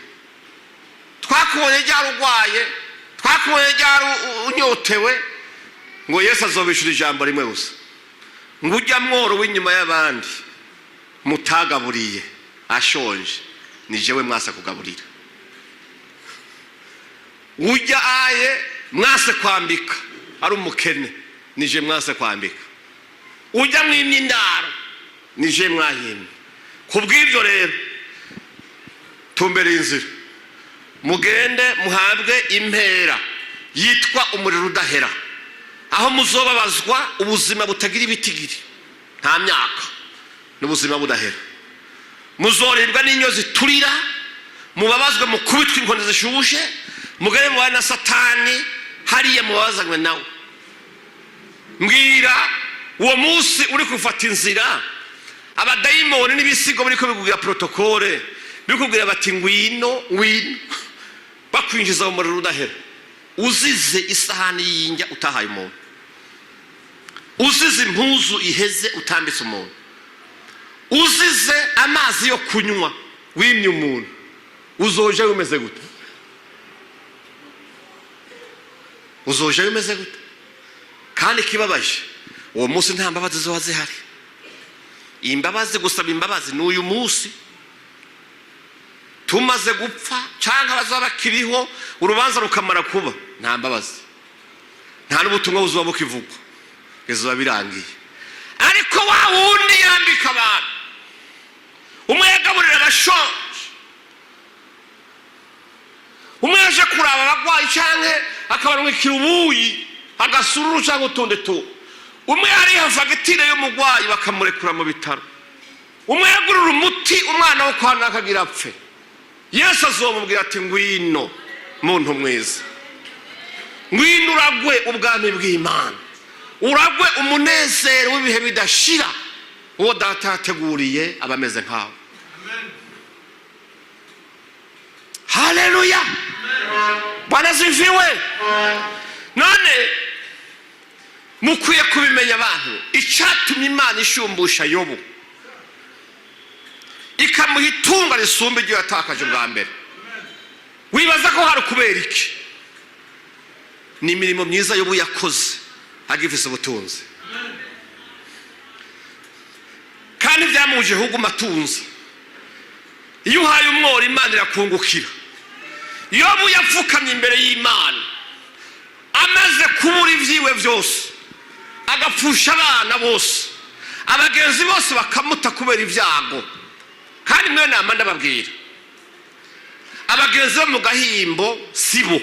twakubonye ryari urwaye, twakubonye ryari unyotewe? Ngo Yesu azobishura ijambo rimwe gusa, ngo ujya mworo w'inyuma y'abandi mutagaburiye ashonje, ni jewe mwase kugaburira. Ujya aye mwase kwambika ari umukene, ni je mwase kwambika. Ujya mwimye indaro, ni je mwahimye. Kubw'ibyo rero tumbere inzira, mugende muhabwe impera yitwa umuriro udahera, aho muzobabazwa ubuzima butagira ibitigiri, nta myaka, n'ubuzima budahera. Muzoribwa n'inyo ziturira, mubabazwe, mukubitwe inkoni zishushe, mugere mubane na Satani hariya, mubabazanywe nawe. Mbwira, uwo munsi uri gufata inzira, abadayimoni n'ibisigo biriko bikubwira protocole, bikubwira bati ngwino, ngwino, bakwinjiza mu muriro udahera, uzize isahani y'injya utahaye umuntu, uzize impuzu iheze utambitse umuntu, uzize amazi yo kunywa wimye umuntu, uzoja umeze gute? Uzoja umeze gute? Kandi ikibabaje, uwo munsi nta mbabazi ziba zihari. Imbabazi, gusaba imbabazi ni uyu munsi tumaze gupfa, cyangwa abazaba bakiriho urubanza rukamara kuba. Nta mbabazi, nta Nta n'ubutumwa buzuba bukivugwa, bizuba birangiye. Ariko wa wundi yambika abantu, umwe yagaburira abashonje, umwe yaje kuraba abagwayi canke akabarungikira ubuyi, agasururu cyangwa utundi tu, umwe yariha fagitire y'umugwayi bakamurekura mu bitaro, umwe yagurira umuti umwana wo kwa nakagira apfe, Yesu azomubwira ati: "Ngwino muntu mwiza, ngwino uragwe ubwami bw'Imana, uragwe umunezero w'ibihe bidashira uwo Data yateguriye abameze nkawe." Haleluya, Bwana ziviwe. None mukwiye kubimenya abantu, icyatumye Imana ishumbusha Yobu ikamuha itunga risumba iryo yatakaje bwa mbere, wibaza ko hari kubera iki? Ni imirimo myiza Yobu yakoze agifise ubutunzi, kandi byamuje kuguma atunze. Iyo uhaye umworo Imana irakungukira. Yobu yapfukamye imbere y'Imana amaze kubura ibyiwe byose, agapfusha abana bose, abagenzi bose bakamuta kubera ibyago. Kandi mwe nama ndababwira, abagenzi bo mu gahimbo si bo.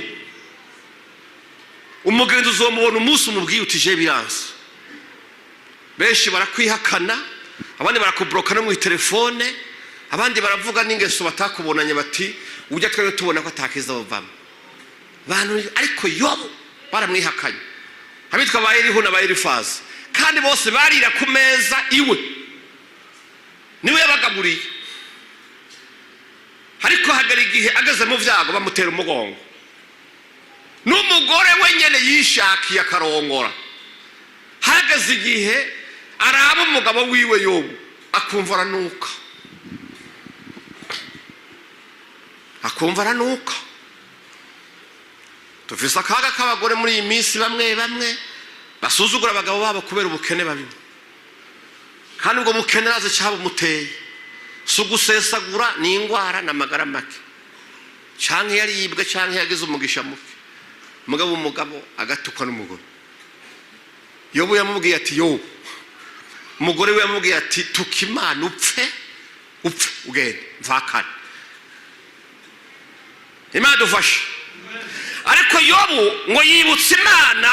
Umugenzi uzomubona umunsi umubwiye uti: "Je biranse." Benshi barakwihakana, abandi barakubloka no mu telefone, abandi baravuga n'ingeso batakubonanye bati: "Ujya twebwe tubona ko atakiza bavamo bantu." Ariko Yobu baramwihakanye, abitwa ba Elihu na ba Elifazi, kandi bose barira ku meza iwe, niwe yabagaburiye. Ariko hagara igihe ageze mu byago bamutera umugongo, n'umugore we nyine yishakiye akarongora. Hageze igihe araba umugabo wiwe Yobu akumva aranuka, akumva aranuka. Dufise akaga k'abagore muri iyi minsi, bamwe bamwe basuzugura abagabo babo kubera ubukene babimo, kandi ubwo bukene arazi icyabumuteye: si ugusesagura, ni indwara n'amagara make, canke yaribwe, canke yagize umugisha muke. Umugabo, umugabo agatukwa n'umugore. Yobu yamubwiye ati, yobu umugore we yamubwiye ati: "Tuka Imana upfe, upfe ugende mvakane." Imana dufashe. Ariko Yobu ngo yibutse Imana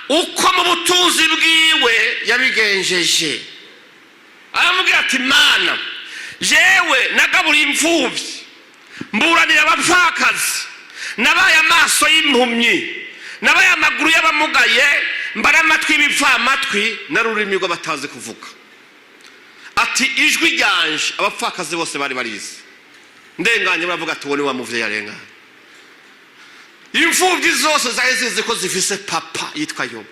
uko mu butunzi bwiwe yabigenjeje, aramubwira ati: "Imana, jewe nagaburiye imfubyi, mburanira abapfakazi, nabaye amaso y'impumyi, nabaye amaguru y'abamugaye, mbara amatwi y'ibipfamatwi n'ururimi rw'abatazi kuvuga." Ati: "Ijwi ryanje abapfakazi bose bari barizi, ndenganye baravuga ati: 'Uwo ni wa muvyeyi arenganye.' Imfubyi zose zari zizi ko zifise papa yitwa Yobu.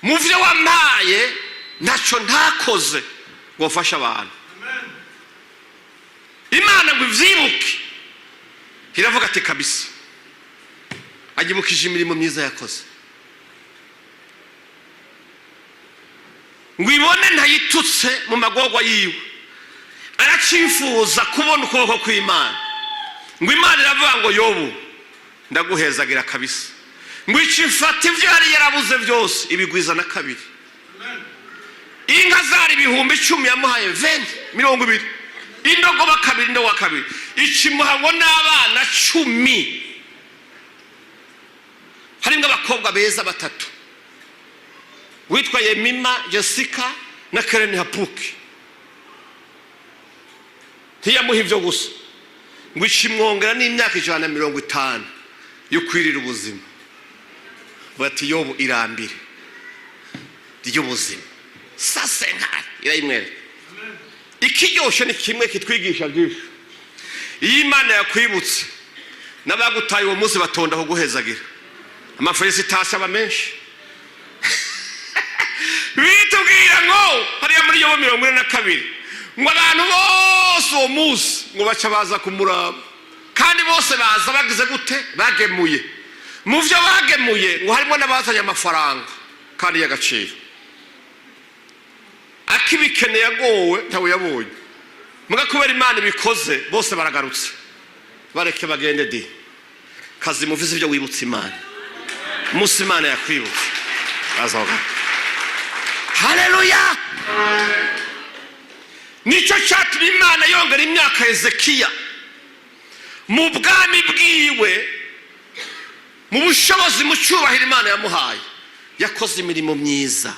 Mu vyo wampaye ntaco ntakoze ngo mfashe abantu." Imana ngo ivyibuke, iravuga ati: "Kabisa anyibukije imirimo myiza yakoze." Ngo ibone ntayitutse mu magorwa yiwe, aracifuza kubona ukuboko kw'Imana. Ngo Imana iravuga ngo: "Yobu, ndaguhezagira kabisa." Ngo icifata ibyo yari yarabuze byose ibigwiza na kabiri. Inka zari 10,000, yamuhaye 20, 20, indogoba kabiri, indogoba kabiri, ikimuha ngo n'abana 10, harimo abakobwa beza batatu witwa Yemima, Jessica na Keren Hapuki. Ntiyamuha ibyo gusa, ngo ikimwongera n'imyaka 150 yo kwirira ubuzima. Bati: "Yobu, irambire ry'ubuzima." Sasenkari irayimwereka. Ikiryoshe ni kimwe kitwigisha byinshi: iyo Imana yakwibutse, n'abagutaye uwo munsi batonda kuguhezagira, ama félicitations aba menshi. Bitubwira ngo hariya muri Yobo 42, ngo abantu bose uwo munsi ngo baca baza kumuraba, kandi bose baza bagize gute? Bagemuye. Mu byo bagemuye ngo harimo n'abazanye amafaranga kandi y'agaciro. Akibikeneye agowe ntawe yabonye. Muga kubera Imana ibikoze, bose baragarutse, bareke bagende di kazi. Muvize ibyo wibutse Imana, umunsi Imana yakwibutse. Azogaruka. Haleluya! Nicyo cyatumye Imana yongera imyaka Hezekiya mu bwami bwiwe, mu bushobozi, mu cyubahiro Imana yamuhaye. Yakoze imirimo myiza.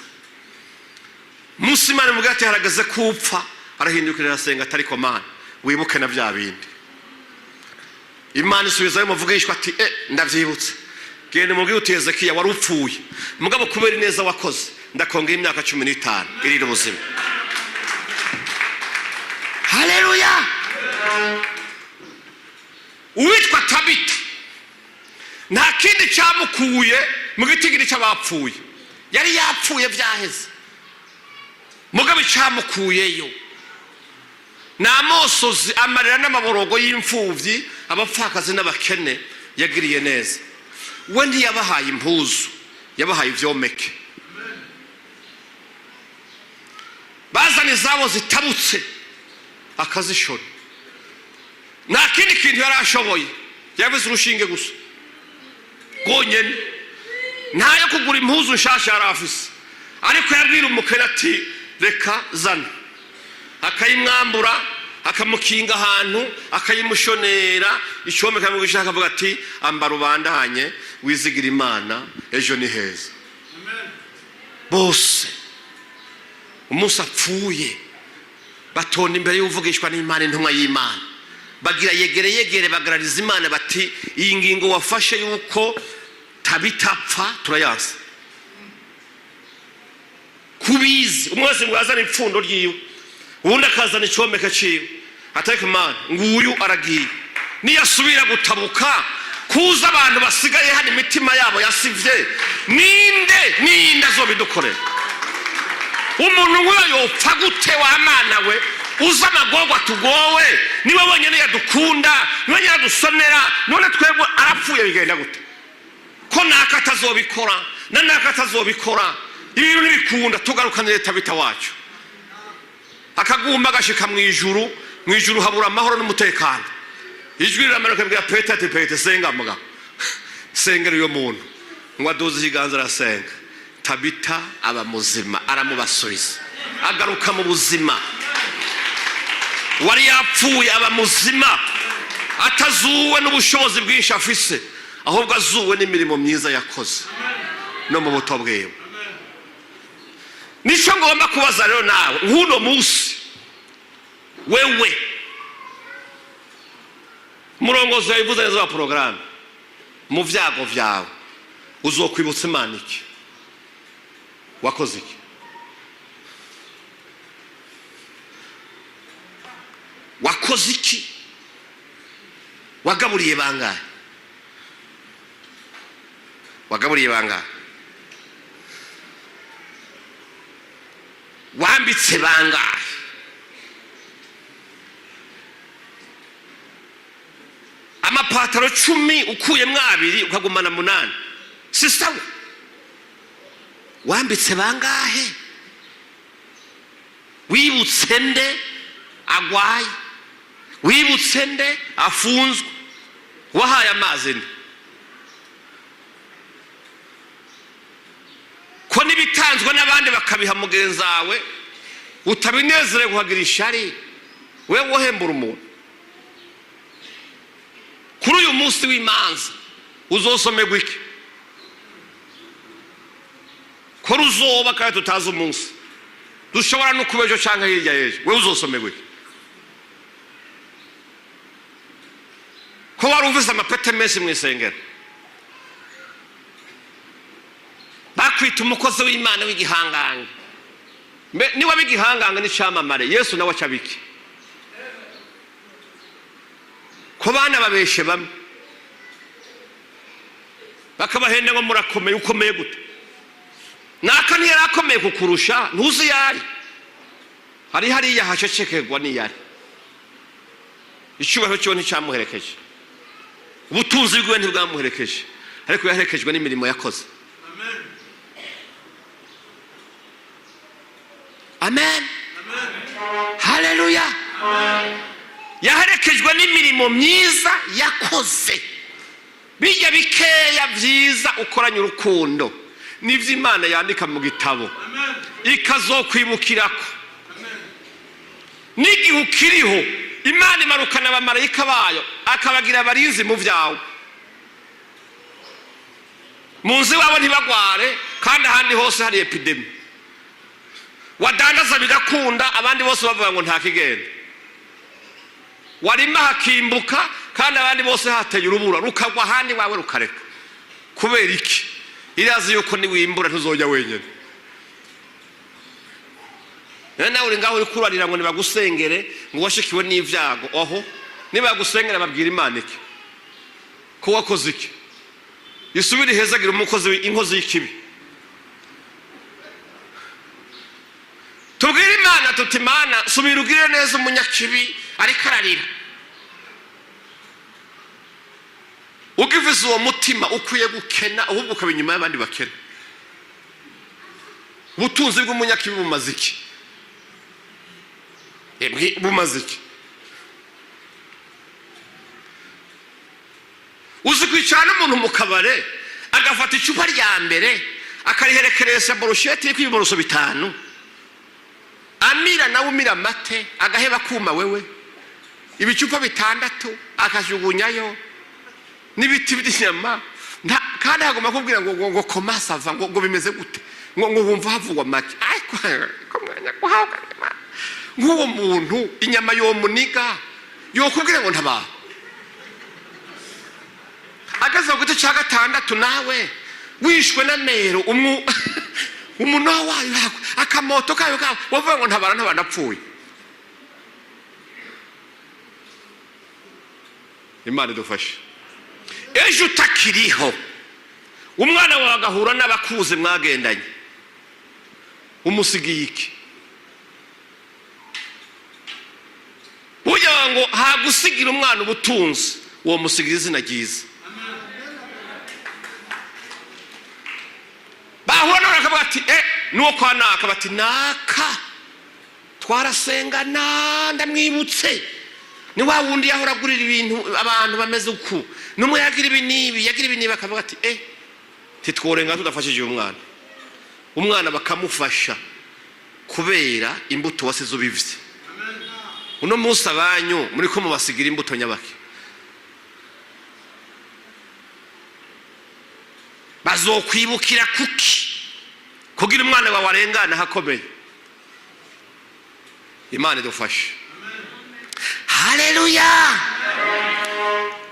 Munsi Imana imubwira ati: "Harageze kupfa," arahindukira, arasenga atari Mana, wibuke na bya bindi. Imana isubizayo umuvugishwa ati: "E, ndabyibutse. Genda umubwire uti: Hezekiya, wari upfuye, mugabo kubera ineza wakoze ndakongera imyaka 15. Irira ubuzima." Haleluya! Uwitwa Tabita nta kindi cyamukuye mu gitigiri cy'abapfuye. Yari yapfuye, byaheze. Mugabo icyamukuyeyo ni amosozi, amarira n'amaborogo y'imfubyi, abapfakazi n'abakene yagiriye neza. We ntiyabahaye impuzu, yabahaye ibyomeke. Bazana izabo zitabutse akazishora. Nta kindi kintu yari ashoboye, yabuze urushinge gusa rwonyine. Ntayo kugura impuzu nshasha yari afise, ariko yabwira umukene ati: "Reka zana," akayimwambura, akamukinga ahantu, akayimushonera icyomeka, akamugisha, akavuga ati: "Ambara, ubandanye wizigira Imana, ejo ni heza." Bose umunsi apfuye batonda imbere y'uvugishwa n'Imana, intumwa y'Imana, bagira yegere yegere, bagarariza Imana bati: "Iyi ngingo wafashe yuko Tabitapfa turayanse." Kubizi, umwe wese ngo yazane ipfundo ryiwe, uwundi akazana icyomeke ciwe. Atariko Imana, nguyu aragiye, niyasubira gutabuka kuza abantu basigaye hano imitima yabo yasivye, ninde ninde azobidukorera? Umuntu nk'uyo yopfa gute? Wa Mana we, uzi amagorwa tugowe, niwe wenyine yadukunda, niwe wenyine yadusonera. None twebwe arapfuye, bigenda gute ko naka atazobikora na naka atazobikora? Ibintu ntibikunda. Tugarukane Tabita wacu. Akagumba agashika mu ijuru, mu ijuru habura amahoro n'umutekano. Ijwi riramanuka bwira Petero ati: "Petero, senga mugabo, sengera uyo muntu." Ngo aduze ikiganza, arasenga, Tabita aba muzima, aramubasubiza, agaruka mu buzima. Wari yapfuye aba muzima, atazuwe n'ubushobozi bwinshi afise, ahubwo azuwe n'imirimo myiza yakoze no mu buto bwiwe. Nicyo ngomba kubaza rero nawe nk'uno munsi, wewe murongozi yabivuze neza wa porogaramu, mu byago byawe uzokwibutsa Imana iki? Wakoze iki? Wakoze iki? Wagaburiye bangahe? Wagaburiye bangahe? Wambitse bangahe? Amapataro 10 ukuyemo abiri ukagumana 8, si sawa? Wambitse bangahe? Wibutse nde agwaye? Wibutse nde afunzwe? Wahaye amazi nde? Ko n'ibitanzwe n'abandi bakabiha mugenzi wawe utabinezerewe, kuhagira ishari, we wohembura umuntu. Kuri uyu munsi w'imanza uzosomerwa iki? Ko ruzoba kandi tutazi umunsi, dushobora no kuba ejo cyangwa hirya y'ejo, we uzosomerwa iki? Ko wari ufise amapete menshi mu isengero, bakwita umukozi w'Imana w'igihangange, niba w'igihangange n'icyamamare, Yesu nawe aca biki? Ko bana babeshe bamwe bakabahenda ngo: "Murakomeye." Ukomeye gute? Naka ntiyari akomeye kukurusha, ntuzi yari hari hariya hacecekerwa niyari. Icyubahiro cyiwe nticyamuherekeje, ubutunzi bwiwe ntibwamuherekeje, ariko yaherekejwe n'imirimo yakoze. Amen, haleluya! Yaherekejwe n'imirimo myiza yakoze. Bijya bikeya byiza ukoranye urukundo. Nivyo Imana yandika mu gitabo ikazokwibukirako n'igihe ukiriho. Imana imarukana abamarayika bayo, akabagira abarinzi mu vyawe, mu nzu iwabo ntibagware, kandi ahandi hose hari épidémie. Wadandaza bigakunda, abandi bose bavuga ngo nta kigenda. Warima hakimbuka, kandi abandi bose hateye urubura rukagwa, ahandi wawe rukareka. Kubera iki? Irazi yuko niwimbura ntuzojya wenyine. Rero nawe uri ngaho uri kurarira ngo nibagusengere, ngo washikiwe n'ibyago. Oho, nibagusengera babwira Imana iki? Ko wakoze iki? Isubire ihezagira umukozi inkozi y'ikibi. Tubwire Imana tuti: "Imana, subira ugirire neza umunyakibi ariko ararira." Ugivize uwo mutima, ukwiye gukena, ahubwo ukaba inyuma y'abandi bakena. Ubutunzi bw'umunyakibi bumaze iki? Bumaze iki? Uzi kwicara n'umuntu mu kabare, agafata icupa rya mbere akariherekeresha brochette iriko ibimoroso bitanu, amira nawe umira amate, agaheba kuma, wewe ibicupa bitandatu akajugunyayo n'ibiti by'inyama. Kandi hagomba kubwira ngo comment ça va, ngo bimeze gute, ngo wumva havugwa make. Ariko ko mwanya guhabwa n'Imana, nk'uwo muntu inyama yomuniga, yokubwira ngo ntabara ageze ku giti cya gatandatu, nawe wishwe n'amero, umunoho wayo, akamoto kayo kawe, wavuga ngo ntabara, ntabara ndapfuye. Imana idufashe. Ejo utakiriho, umwana wawe agahura n'abakuze mwagendanye, umusigiye iki? Burya ngo hagusigira umwana ubutunzi, uwo musigira izina ryiza. Bahura nawe bakavuga ati: "Nuwo kwa naka." Bati: "Naka twarasengana, ndamwibutse, ni wa wundi yahora agurira ibintu abantu bameze uku, n'umwe yagira ibi n'ibi, yagira ibi n'ibi." Bakavuga ati: "Titworenga tudafashije uyu mwana." Umwana bakamufasha kubera imbuto wasize ubivye. Uno munsi abanyu muri ko mubasigira imbuto nyabaki? Bazokwibukira kuki kugira umwana wawe arengana hakomeye? Imana idufashe. Haleluya!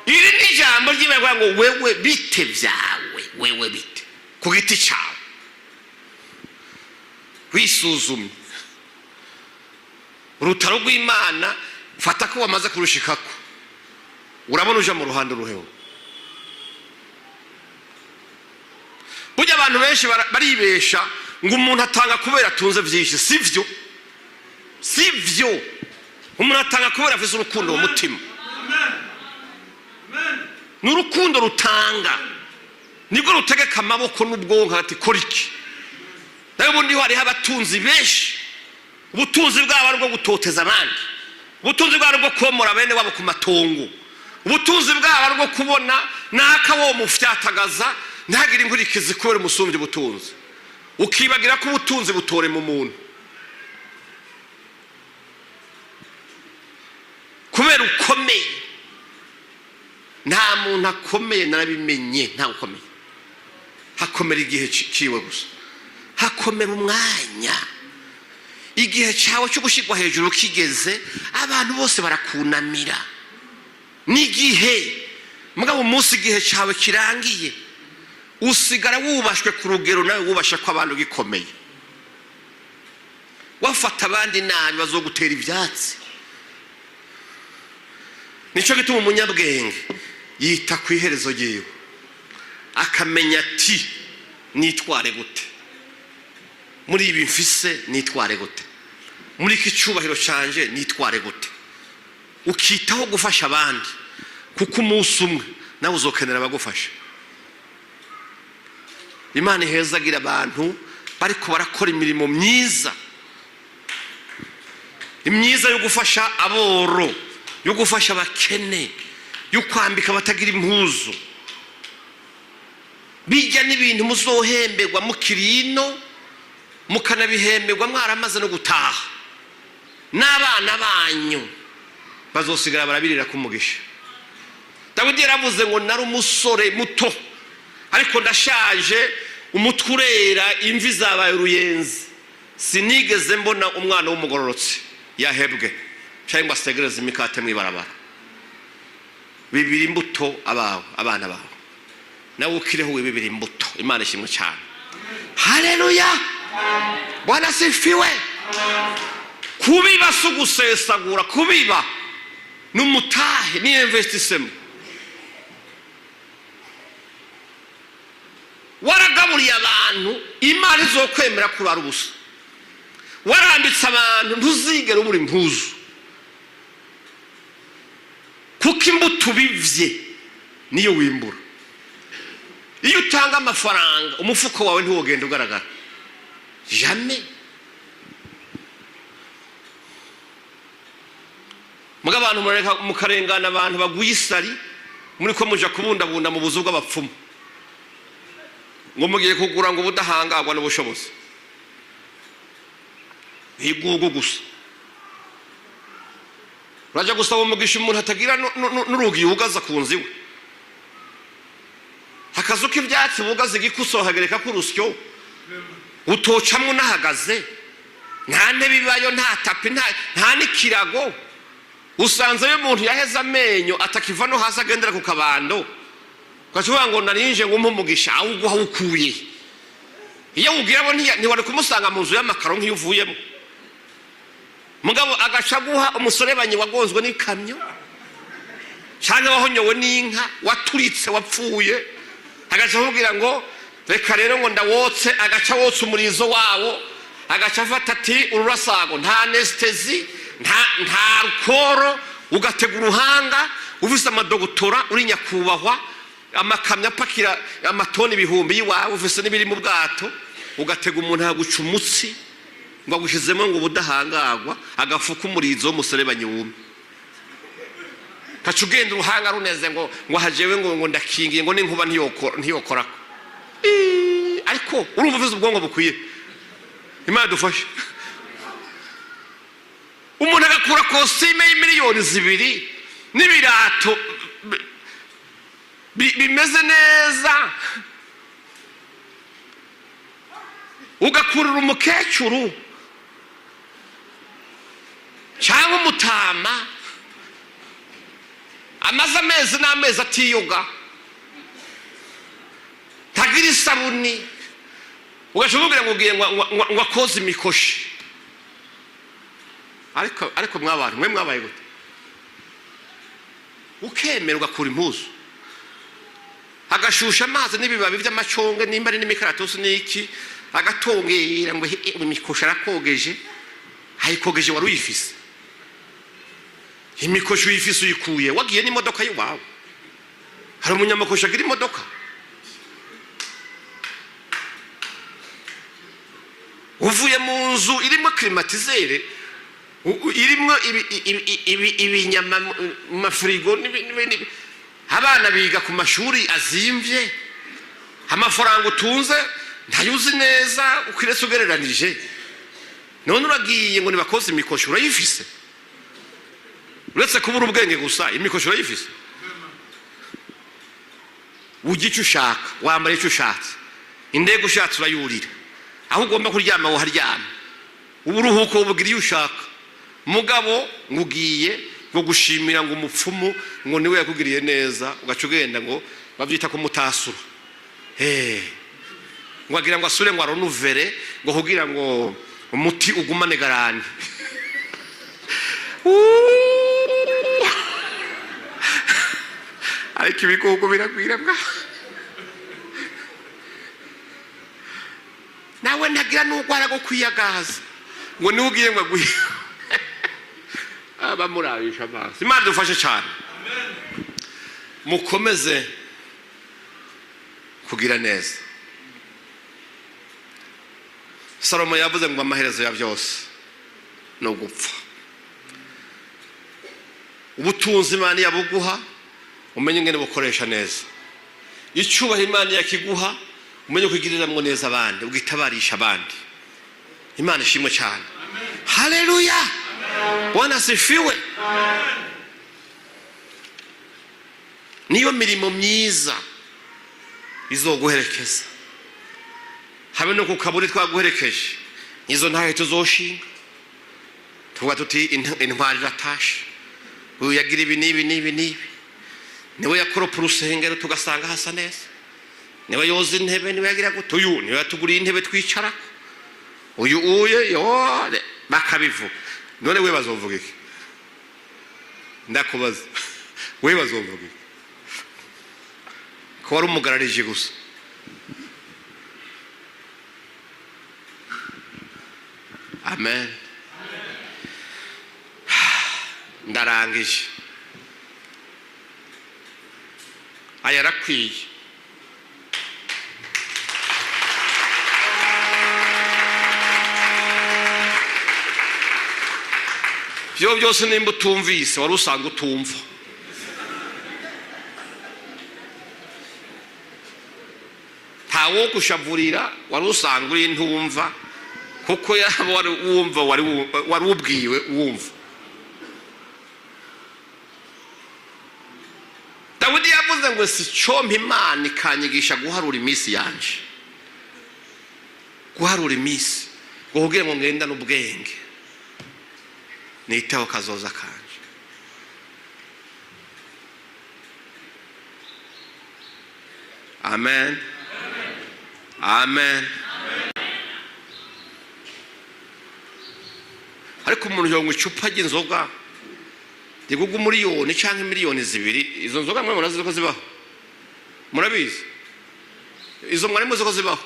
Iri ni ijambo ry'Imana ngo wewe bite byawe, wewe bite ku giti cyawe, wisuzumye urutaro rw'Imana, fata ko wamaze kurushikako, urabona uja mu ruhande ruheho. Burya abantu benshi baribesha ngo umuntu atanga kubera atunze byinshi. Sivyo, sivyo. Umuntu atanga kubera afise urukundo mu mutima. Ni urukundo rutanga, nibwo rutegeka amaboko n'ubwonko ati: "Kora iki." Nawe ubundi hariho abatunzi benshi, ubutunzi bwabo ari ubwo gutoteza abandi, ubutunzi bwabo ari ubwo komora bene wabo ku matongo, ubutunzi bwabo ari ubwo kubona naka wo mufyatagaza ntagire inkurikizi kubera umusumbya ubutunzi. Ukibagira ko ubutunzi butorema umuntu. Kubera ukomeye, nta muntu akomeye, narabimenye, nta ukomeye. Hakomera igihe ciwe gusa, hakomera umwanya. Igihe cyawe cyo gushyirwa hejuru kigeze, abantu bose barakunamira. N'igihe mugabo umunsi igihe cyawe kirangiye, usigara wubashwe ku rugero nawe wubasha ko abantu gikomeye. Wafata abandi nabi, bazogutera ibyatsi. Nicyo gituma umunyabwenge yita ku iherezo ryiwe, akamenya ati: "Nitware gute muri ibi mfise? Nitware gute muri iki cyubahiro canje? Nitware gute?" Ukitaho gufasha abandi, kuko umunsi umwe nawe uzokenera abagufasha. Imana ihezagira abantu bariko barakora imirimo myiza, imyiza yo gufasha aboro, yo gufasha abakene, yo kwambika abatagira impuzu. Bijya n'ibintu muzohemberwa mukiri ino, mukanabihemberwa mwaramaze no gutaha, n'abana banyu bazosigara barabirira kumugisha. Dawidi yaravuze ngo: "Nari umusore muto, ariko ndashaje, umutwe urera, imvi zabaye uruyenzi. Sinigeze mbona umwana w'umugororotsi yahebwe cyangwa ngo asegereze imikate mu ibarabara." Bibiri imbuto abawe, abana bawe, nawe ukireho wibibira imbuto. Imana ishimwe cyane. Haleluya, Bwana sifiwe. Kubiba si ugusesagura, kubiba ni umutahe, ni investissement. Waragaburiye abantu, Imana izokwemera kurara ubusa. Warambitse abantu, ntuzigere ubura impuzu, kuko imbuto ubivye niyo wimbura. Iyo utanga amafaranga, umufuko wawe ntiwogenda ugaragara jamais. Muga abantu murareka mukarengana abantu baguye isari, muri ko muja kubundabunda mu buzu bw'abapfumu, ngo mugiye kugura ngo ubudahangarwa n'ubushobozi. Igugu gusa uraja gusaba umugisha umuntu atagira n'urugi yugaza ku nzu iwe, akazu k'ibyatsi bugaza igikuso hagereka ko urusyo utocamwo unahagaze, nta ntebe ibayo, nta tapis, nta n'ikirago. Usanzeyo umuntu yaheze amenyo, atakiva no hasi, agendera ku kabando, ugaca uvuga ngo narinje ngo umpe umugisha. Awuguha awukuye iyo wubwira bo, ntiwari kumusanga mu nzu y'amakaro nk'iyo uvuyemo. Mugabo agaca aguha umuserebanyi wagonzwe n'ikamyo cyangwa wahonyowe n'inka, waturitse, wapfuye, agaca akubwira ngo reka rero ngo ndawotse. Agaca wotsa umurizo wawo, agaca afata ati ururasago, nta anesthésie, nta alcool, ugatega uruhanga ufise amadoctorat, uri nyakubahwa, amakamyo apakira amatoni ibihumbi y'iwawe, ufise n'ibiri mu bwato, ugatega umuntu aguca umutsi ngo agushizemo ngo ubudahangarwa, agafuka umurizo w'umuserebanyi wumye, kaca ugenda uruhanga runeze ngo hajewe ngo ndakingiye, ngo n'inkuba ntiyokorako. Ariko urumva ufise ubwonko bukwiye? Imana dufashe. Umuntu agakura costume y'imiliyoni 2 n'ibirato bimeze neza, ugakurura umukecuru cyangwa umutama amaze amezi n'amezi atiyoga, ntagira isabuni, ugaca umubwira ngo ugiye ngo akoze imikoshi. Ariko mwabantu mwe, mwabaye gute? Ukemera ugakura impuzu, agashusha amazi n'ibibabi by'amacunga, nimba ari n'imikaratusi n'iki, agatongera ngo imikoshi arakogeje. Ayikogeje wari uyifise? Imikoshi uyifise uyikuye wagiye n'imodoka y'iwawe? Hari umunyamakoshi agira imodoka? Uvuye mu nzu irimo climatiseur, irimo ibinyama mu mafirigo n'ibindi, abana biga ku mashuri azimvye, amafaranga utunze ntayuzi neza ukiretse ugereranije. None uragiye ngo nibakoze imikoshi, urayifise? Uretse kubura ubwenge gusa, imikoshi urayifise? Ujya icyo ushaka, wambara icyo ushatse, indege ushatse urayurira, aho ugomba kuryama woharyama, uburuhuko bugira iyo ushaka. Mugabo ngo ugiye ngo gushimira ngo umupfumu, ngo niwe yakugiriye neza, ugaca ugenda ngo babyita kumutasura, ngo agira ngo asure ngo arenouveler, ngo kugira ngo umuti ugumane garantie. Uuuu. Ariko ibigugu biragwira bwa nawe ntagira n'urwara rwo kwiyagaza, ngo niwe ugiye ngo aguhe abamurabisha amaso. Imana dufashe cyane, mukomeze kugira neza. Salomo yavuze ngo amaherezo ya byose ni ugupfa. Ubutunzi Imana yabuguha, umenye ingene bukoresha neza. Icyubahiro Imana yakiguha, umenye kugiriramwo neza abandi, ugitabarisha abandi. Imana ishimwe cyane. Haleluya, Bwana asifiwe. Niyo mirimo myiza izoguherekeza, habe no ku kaburi twaguherekeje. Izo ntahe tuzoshinga tuvuga tuti: "Intwari iratashe, uyu yagira ibi n'ibi n'ibi n'ibi, niwe yakoropa urusengero tugasanga hasa neza, niwe yoza intebe, niwe yagira gute, uyu niwe yatuguriye intebe twicarako, uyu uye yo." Bakabivuga. None we bazovuga iki? Ndakubaza, we bazovuga iki ko wari umugararije gusa? Amen. Ndarangije. Aya arakwiye. Byo byose nimba utumvise, wari usanga utumva. Ntawo gushavurira, wari usanga uri ntumva, kuko yaba wari wumva, wari ubwiwe wumva. Dawidi yavuze ngo: "Si cyompa Imana ikanyigisha guharura iminsi yanje, guharura iminsi, ngo kugira ngo ngendane ubwenge, niteho kazoza kanje." Amen, amen. Ariko umuntu yonywa icupa ry'inzoga rigugwa 1 miliyoni cyangwa 2 miliyoni. Izo nzoga mwe murazi ko zibaho? Murabizi? Izo mwari muzi ko zibaho?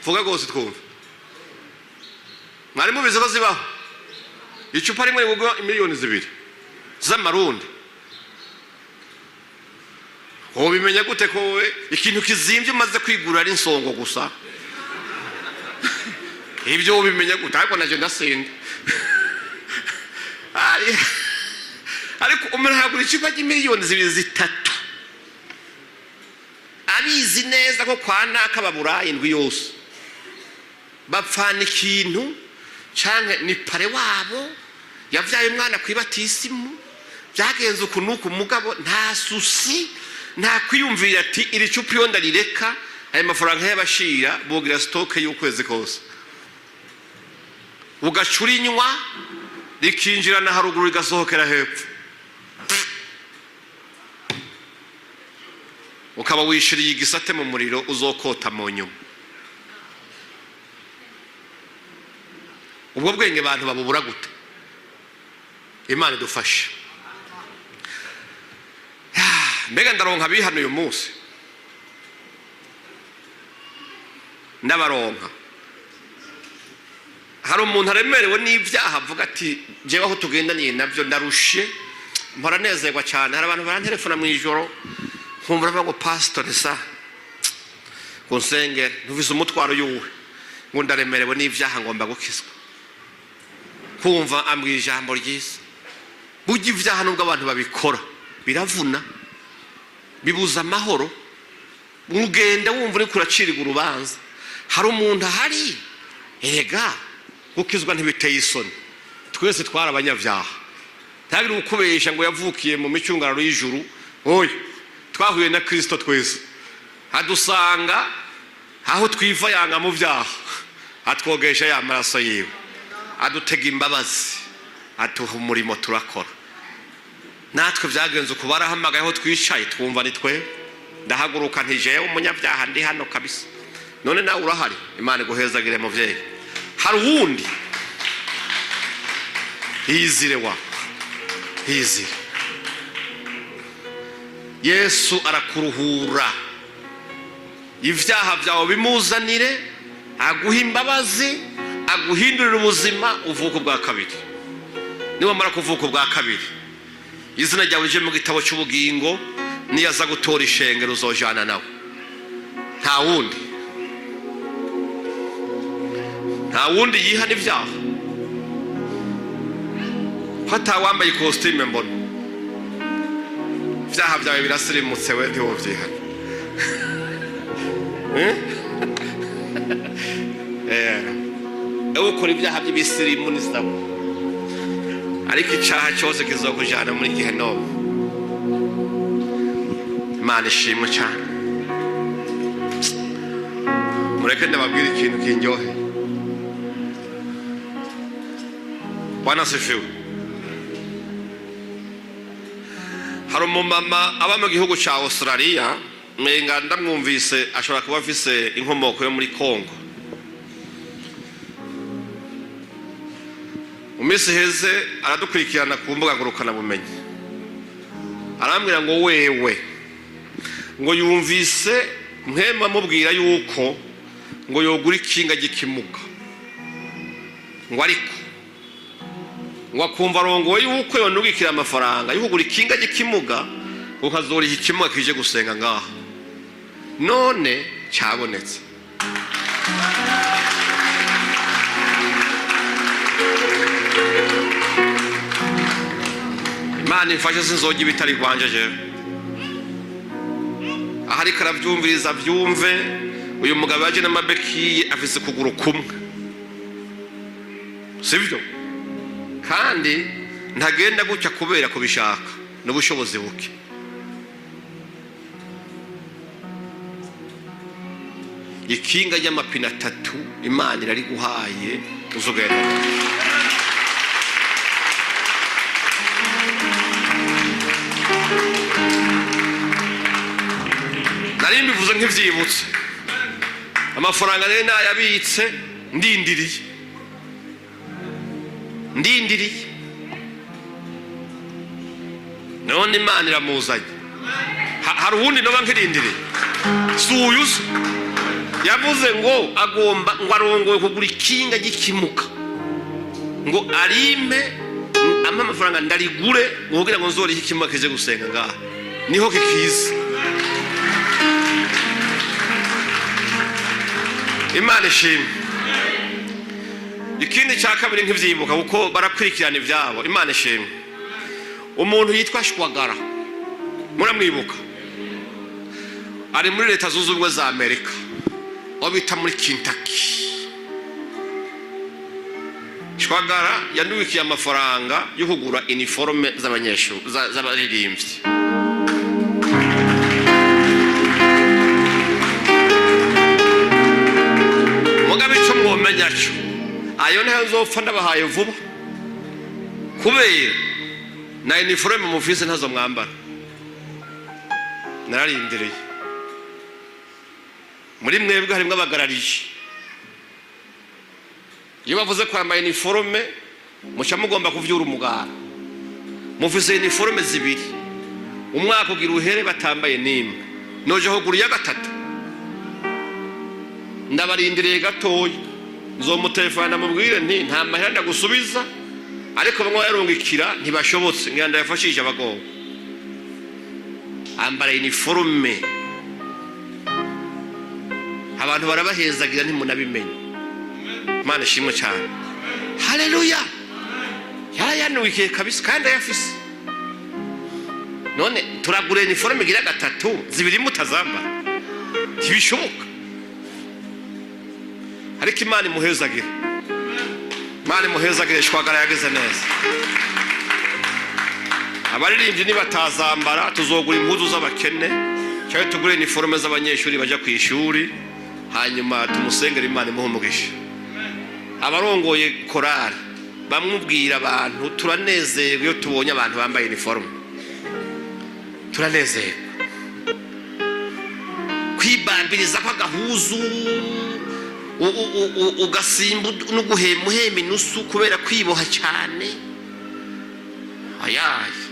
Vuga rwose twumve. Mwari mubizi ko zibaho? Icupa rimwe rigugwa 2 miliyoni z'amarundi. Wobimenya gute ko wowe ikintu kizimbye umaze kwigura ari insongo gusa? Ibyo ubimenya gute? Ariko nacyo ndasinda. Ariko umuntu yagura icupa ry'imiliyoni 2, 3, abizi neza ko kwa naka baburaye indwi yose, bapfana ikintu, canke ni pare wabo yavyaye umwana kwibatisimu, byagenze uku n'uku. Mugabo nta souci, nta kwiyumvira ati: "Iri cupa iyo ndarireka, aya mafaranga y'abashira bogira stock y'ukwezi kose." Ugaca urinywa, rikinjirana haruguru, rigasohokera hepfo, ukaba wishiriye igisate mu muriro uzokota mu nyuma. Ubwo bwenge abantu babubura gute? Imana idufashe. Mbega ndaronka abihana uyu munsi? Ndabaronka? Hari umuntu aremerewe n'ibyaha, avuga ati: "Njyewe aho tugendaniye nabyo ndarushe." Mpora nezerwa cyane, hari abantu barantelefona mu ijoro, nkumva bavuga ngo: "Pasitori, sa ngo nsengere, ntuvise umutwaro y'uwe, ngo ndaremerewe n'ibyaha, ngomba gukizwa." Kumva ambwira ijambo ryiza. Burya ibyaha, nubwo abantu babikora, biravuna, bibuza amahoro, ugenda wumva uri kuracirwa urubanza. Hari umuntu ahari? Erega gukizwa ntibiteye isoni, twese twari abanyabyaha. Ntagire ukubesha ngo yavukiye mu micungararo y'ijuru. Oya, twahuye na Kirisito twese, adusanga aho twiva yanga mu byaha, atwogesha ya maraso yiwe, adutega imbabazi, atuha umurimo turakora. Natwe byagenze uko, barahamagaye aho twicaye, twumva ni twe. Ndahaguruka ntijewe umunyabyaha ndi hano kabisa. None nawe urahari? Imana iguhezagire, muvyeyi. Hari uwundi? Hizire wa hizire, Yesu arakuruhura. Ibyaha byawe bimuzanire, aguha imbabazi, aguhindurira ubuzima, uvuka ubwa kabiri. Niwamara kuvuka ubwa kabiri, izina ryawe rije mu gitabo cy'ubugingo, niyaza gutora ishengero uzojana nawe. Nta wundi, nta wundi yihana ibyaha ko atawambaye ikositime? Mbona ibyaha byawe birasirimutse, we ntiwobyihana. Eh? Eh, ukora ibyaha by'ibisirimu ni sawa, ariko icyaha cyose kizokujyana muri gehinomu. Imana ishimwe cyane. Mureke ndababwira ikintu kindyohe. Bwana sifiwe. Hari umumama aba mu gihugu cya Australia, mwenga ndamwumvise ashobora kuba afise inkomoko yo muri Congo. Mu minsi iheze aradukurikirana ku mbuga ngurukanabumenyi, arambwira ngo wewe ngo yumvise mpema amubwira yuko ngo yogura ikinga gikimuga, ngo ariko ngo akumva arongowe yuko yonugikira amafaranga yo kugura ikinga gikimuga, ngo kazoriha ikimuga kije gusenga ngaha. None cyabonetse. Imana imfashe sinzojya ibitari rwanje jewe. Aho ariko arabyumviriza abyumve. Uyu mugabo yaje n'amabekiye, afise ukuguru kumwe, sibyo? Kandi ntagenda gutya kubera kubishaka n'ubushobozi buke. Ikinga ry'amapine atatu Imana irariguhaye, uzugenda. Nari mbivuze nk'ivyibutse. Amafaranga rero nayabitse, ndindiriye, ndindiriye. None Imana iramuzanye. Hari uwundi noba nkirindiriye? Si uyu se yavuze ngo agomba, ngo arongoye kugura ikinga gikimuka, ngo arime ampe amafaranga ndarigure, ngo kugira ngo nzorihe ikimuga kije gusenga ngaha. Niho kikiza. Imana ishimwe. Ikindi cya kabiri nk'ibyibuka, kuko barakurikirana ibyabo. Imana ishimwe. Umuntu yitwa Shwagara, muramwibuka, ari muri Leta Zunze Ubumwe za Amerika, aho bita muri Kentucky. Shwagara yandukiye amafaranga yo kugura iniforume z'abanyeshuri, z'abaririmbyi. Mugabe icyo mwomenya cyo, ayo ntayo nzopfa ndabahaye vuba, kubera na iniforume mufise ntazo mwambara. Nararindiriye. Muri mwebwe harimo abagarariye. Iyo bavuze kwambara iniforume, muca mugomba kuvyura umugara. Mufise iniforume zibiri, umwaka ugira uhere batambaye n'imwe. Noje kugura iya gatatu? Ndabarindiriye gatoya, nzomutelefona ndamubwire nti nta mahera ndagusubiza, ariko bamwe bayarungikira ntibashobotse, ngira ndayafashisha abagowe. Ambara iniforume, abantu barabahezagira ntimunabimenye. Imana ishimwe cyane. Haleluya. Yarayanukiye kabisa kandi ayafise. None turagura iniforume igira gatatu, zibiri mutazambara? Ntibishoboka. Ariko Imana imuhezagire, Imana imuhezagire. Shwagara yageze neza. Abaririmbyi nibatazambara, tuzogura impuzu z'abakene cyangwa tugure iniforume z'abanyeshuri bajya ku ishuri, hanyuma tumusengere, Imana imuhe umugisha. Abarongoye korari bamubwira abantu, turanezerwa iyo tubonye abantu bambaye iniforume, turanezerwa. Kwibambiriza kw'agahuzu, ugasimba no guhema, uhema inusu kubera kwiboha cyane. Ayaye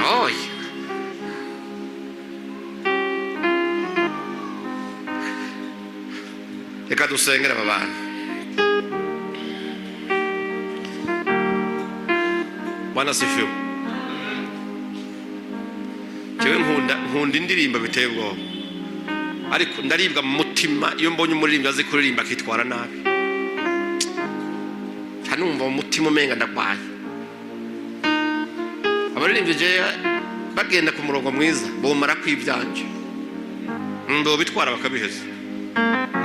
oya, reka dusengere aba bantu. Bwana sifiwe. Jewe nkunda indirimbo biteye ubwoba, ariko ndaribwa mu mutima iyo mbonye umuririmbyi azi kuririmba akitwara nabi. Nca numva mu mutima umenga ndagwaye. Abaririmbyi jewe Bagenda ku murongo mwiza, bomara kwivyanje bitwara bakabiheza.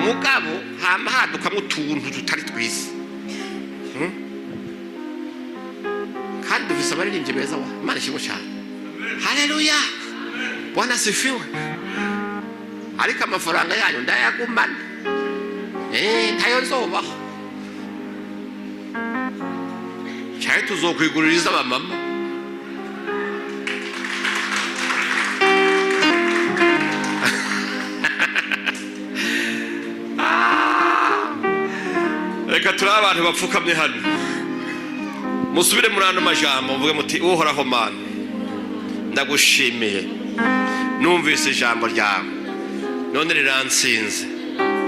Mugabo hama hadukamwo utuntu tutari twiza. Kandi dufise abaririmbyi beza wa Imana ishimwe cyane. Haleluya, Bwana asifiwe. Ariko amafaranga yanyu ndayagumana, ntayo nzobaho cyane, tuzokwiguririza abamama. Reka turi abantu bapfukamye hano, musubire muri ano majambo, muvuge muti: "Uhoraho Mana, ndagushimiye, numvise ijambo ryawe none riransinze.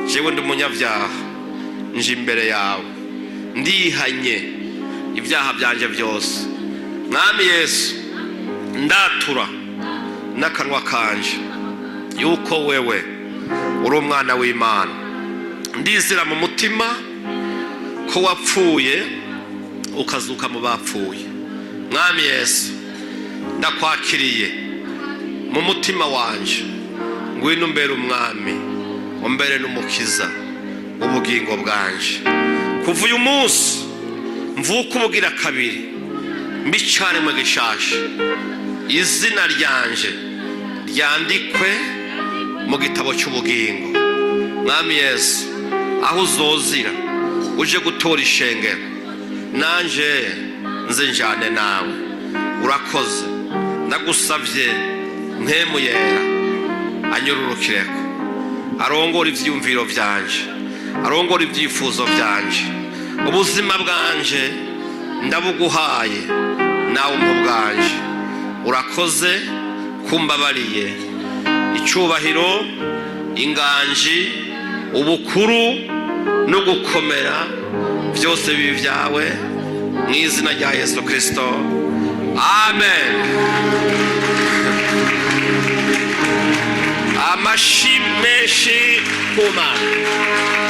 Jewe ndi umunyabyaha, nje imbere yawe, ndihanye ibyaha byanje byose. Mwami Yesu, ndatura n'akanwa kanje yuko wewe uri umwana w'Imana. Ndizera mu mutima ko wapfuye ukazuka mu bapfuye. Mwami Yesu, ndakwakiriye mu mutima wanje, ngwino umbere umwami, umbere n'umukiza w'ubugingo bwanje. Kuva uyu munsi mvuka ubugira kabiri, mbicaremwe gishasha, izina ryanje ryandikwe mu gitabo cy'ubugingo. Mwami Yesu, aho uzozira uje gutora ishengero, nanje nze njane nawe. Urakoze. Ndagusabye Mpwemu Yera anyururukireko, arongora ivyiyumviro vyanje, arongora ibyifuzo byanje. Ubuzima bwanje ndabuguhaye, nawe umpa bwanje. Urakoze kumbabariye. Icyubahiro, inganji, ubukuru no gukomera byose bibi byawe, mu izina rya Yesu Kirisito, amen." Amashi menshi ku Mana.